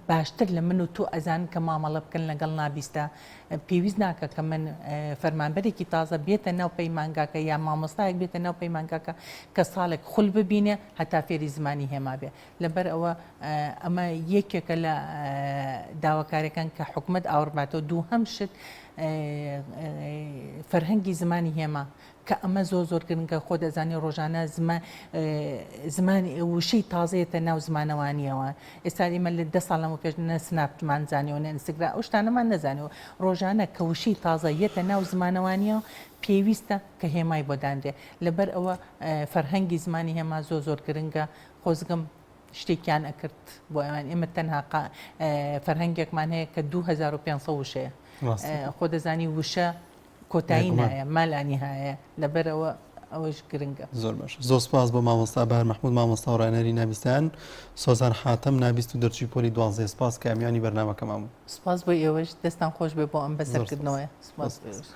باشتر لە من و تۆ ئەزانن کە مامەڵە بکەن لەگەڵ نابیستە پێویست ناکە کە من فەرمانبەرێکی تازە بێتە ناو پەیمانگاکە یا مامۆستایەک بێتە ناو پەیمانگاکە کە ساڵێک خول ببینێ هەتا فێری زمانی هێما بێ لەبەر ئەوە ئەمە یەکێکە لە داواکاریەکان کە حکومەت ئاوڕباتەوە دووهەم شت فەرهەنگی زمانی هێما کە ئەمە زۆر زۆر گرنگە خۆت ئەزانی ڕۆژانە زمان زمانی وشەی تازەیەتە ناو زمانەوانیەوە ئێستا ئێمە لە دە ساڵ لەمە پێش نە سناپمان زانیەوە نە ئینستاگرام ئەو شتانەمان نەزانیەوە ڕۆژانە کە وشەی تازە یەتە ناو زمانەوانیەوە پێویستە کە هێمای بۆ دانرێ لەبەر ئەوە فەرهەنگی زمانی هێما زۆر زۆر گرنگە خۆزگەم شتێکیان ئەکرد بۆ ئەوان ئێمە تەنها فەرهەنگێکمان هەیە کە 2500 وشەیە خۆ دەزانی وشە کۆتایی نایە ما لا نیهایە لەبەرئەوە ئەوەش گرنگە. زۆر باشە زۆر سپاس بۆ مامۆستا بەهار مەحمود مامۆستا و ڕاهێنەری نابیستان سۆزان حاتەم نابیست و دەرچووی پۆلی دوانزەیە سپاس کە میوانی بەرنامەکەمان بوو. سپاس بۆ ئێوەش دەستان خۆش بێ بۆ ئەم بەسەرکردنەوەیە سپاس بۆ ئێوەش.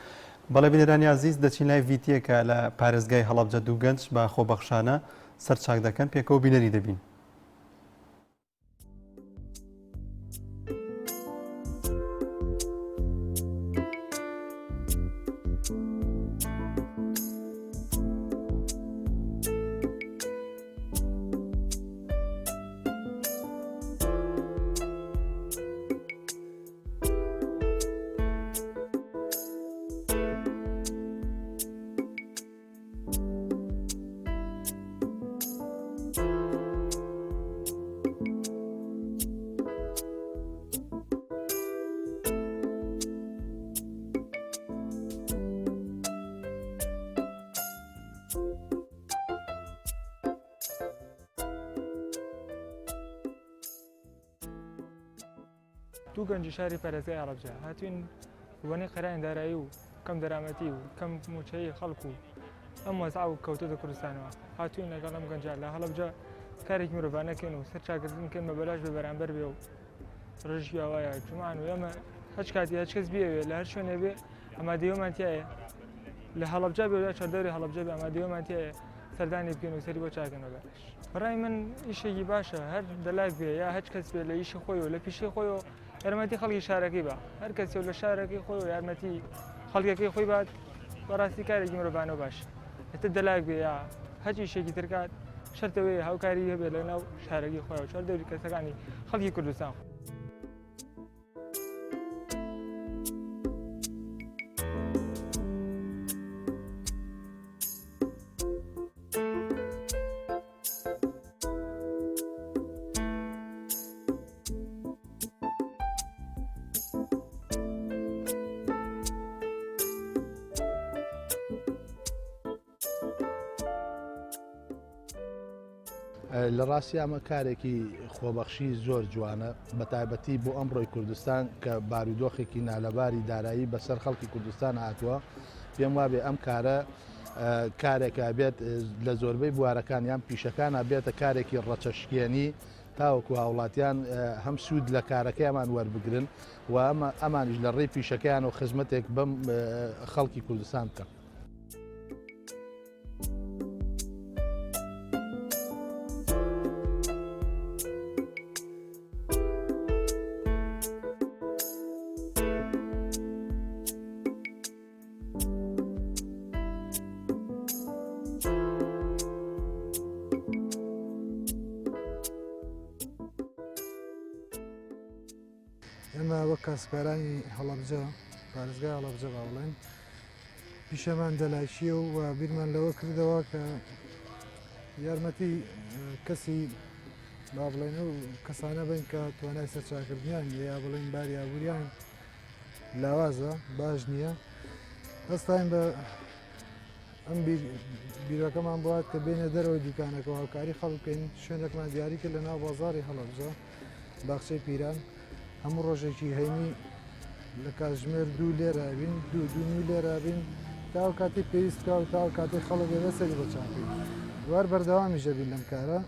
بەڵێ بینەرانی ئازیز دەچین لای ڤیتیەکە لە پارێزگای هەڵەبجە دوو گەنج بە خۆبەخشانە سەر چاک دەکەن پێکەوە بینەری دەبین. دوو گەنجی شاری پارێزگای هەڵەبجە هاتوین بۆنەی قەیرانی دارایی و کەم دەرامەتی و کەم موچەیی خەڵک و ئەم وەزعە و کەوتۆتە کوردستانەوە هاتوین لەگەڵ ئەم گەنجە لە هەڵەبجە کارێکی مرۆڤانە کەین و سەر چاکردن کەین بە بەلاش بێ بەرامبەر بێ و ڕژی ئاوایە جومان و ئێمە هەچ کاتی هەچ کەس بیەوێ لە هەر شوێنێ بێ ئامادەیەمان تایە لە هەڵەبجە بێ یا چواردەوری هەڵەبجە بێ ئامادەیەمان تایە سەردانی بکەین و سەری بۆ چاکەن بە بەلاش بەڕای من ئیشێکی باشە هەر دەلاک بێ یا هەچ کەس بێ لە ئیشی خۆی و لە پیشەی خۆی و یارمەتی خەڵکی شارەکەی بە هەر کەسێ و لە شارەکەی خۆی و یارمەتی خەڵکەکەی خۆی بات بەڕاستی کارێکی مرۆڤانە و باش ئێتر دەلاک بێ یا هەچ ئیشێکی تر کات شەرتەوەی هاوکاری هەبێت لە ناو شارەکەی خۆی و چواردەوری کەسەکانی خەڵکی کوردستان. لە ڕاستی ئەمە کارێکی خۆبەخشی زۆر جوانە بە تایبەتی بۆ ئەمڕۆی کوردستان کە بارودۆخێکی نالەباری دارایی بەسەر خەڵکی کوردستان هاتووە پێم وابێ ئەم کارە کارێکە بێت لە زۆربەی بوارەکان یان پیشەکانە بێتە کارێکی ڕەچەشکێنی تاوەکو هاوڵاتیان هەم سوود لە کارەکەیان وەربگرن و ئەمانیش لە ڕێی پیشەکەیان و خزمەتێک بەم خەڵکی کوردستان بکەن. ئێمە وەک کاسبکارانی هەڵەبجە پارێزگای هەڵەبجە با بڵێن پیشەمان دەلاکیە و بیرمان لەوە کردەوە کە یارمەتی کەسی با بڵێن و کەسانە بن کە توانای سەرچاکردنیان یا بڵێن باری ئابووریان لاوازە باش نییە هەستاین بە ئەم بیرۆکەمان بوات کە بێنە دەرەوەی دوکانەکە هاوکاری خەڵک بکەین شوێنێکمان دیاری کرد لە ناو بازاری هەڵەبجە باخچەی پیران هەموو ڕۆژێکی هەینی لە کاتژمێر دوو لێرە بین دوو دوو نیو لێرە بین تا ئەو کاتی پێویست کا و تا ئەو کاتی خەڵک ئێمە سەری بۆ چاکەین وار بەردەوامیش دەبین لەم کارە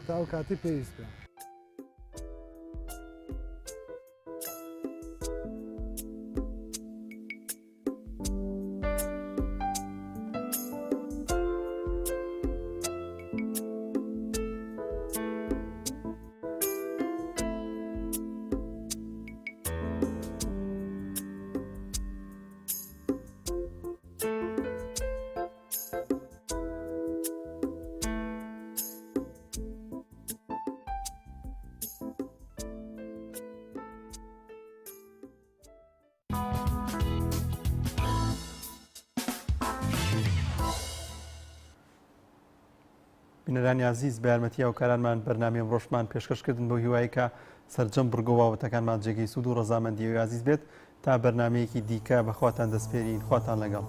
تا ئەو کاتی پێویست بێ. بینەرانی ئازیز بە یارمەتی هاوکارانمان بەرنامەی ئەمڕۆشمان پێشکەش کردن بەو هیوایەی کە سەرجەم بڕگە و بابەتەکانمان جێگەی سوود و ڕەزامەندی ئێوەی ئازیز بێت تا بەرنامەیەکی دیکە بە خواتان دەسپێرین خواتان لەگەڵ.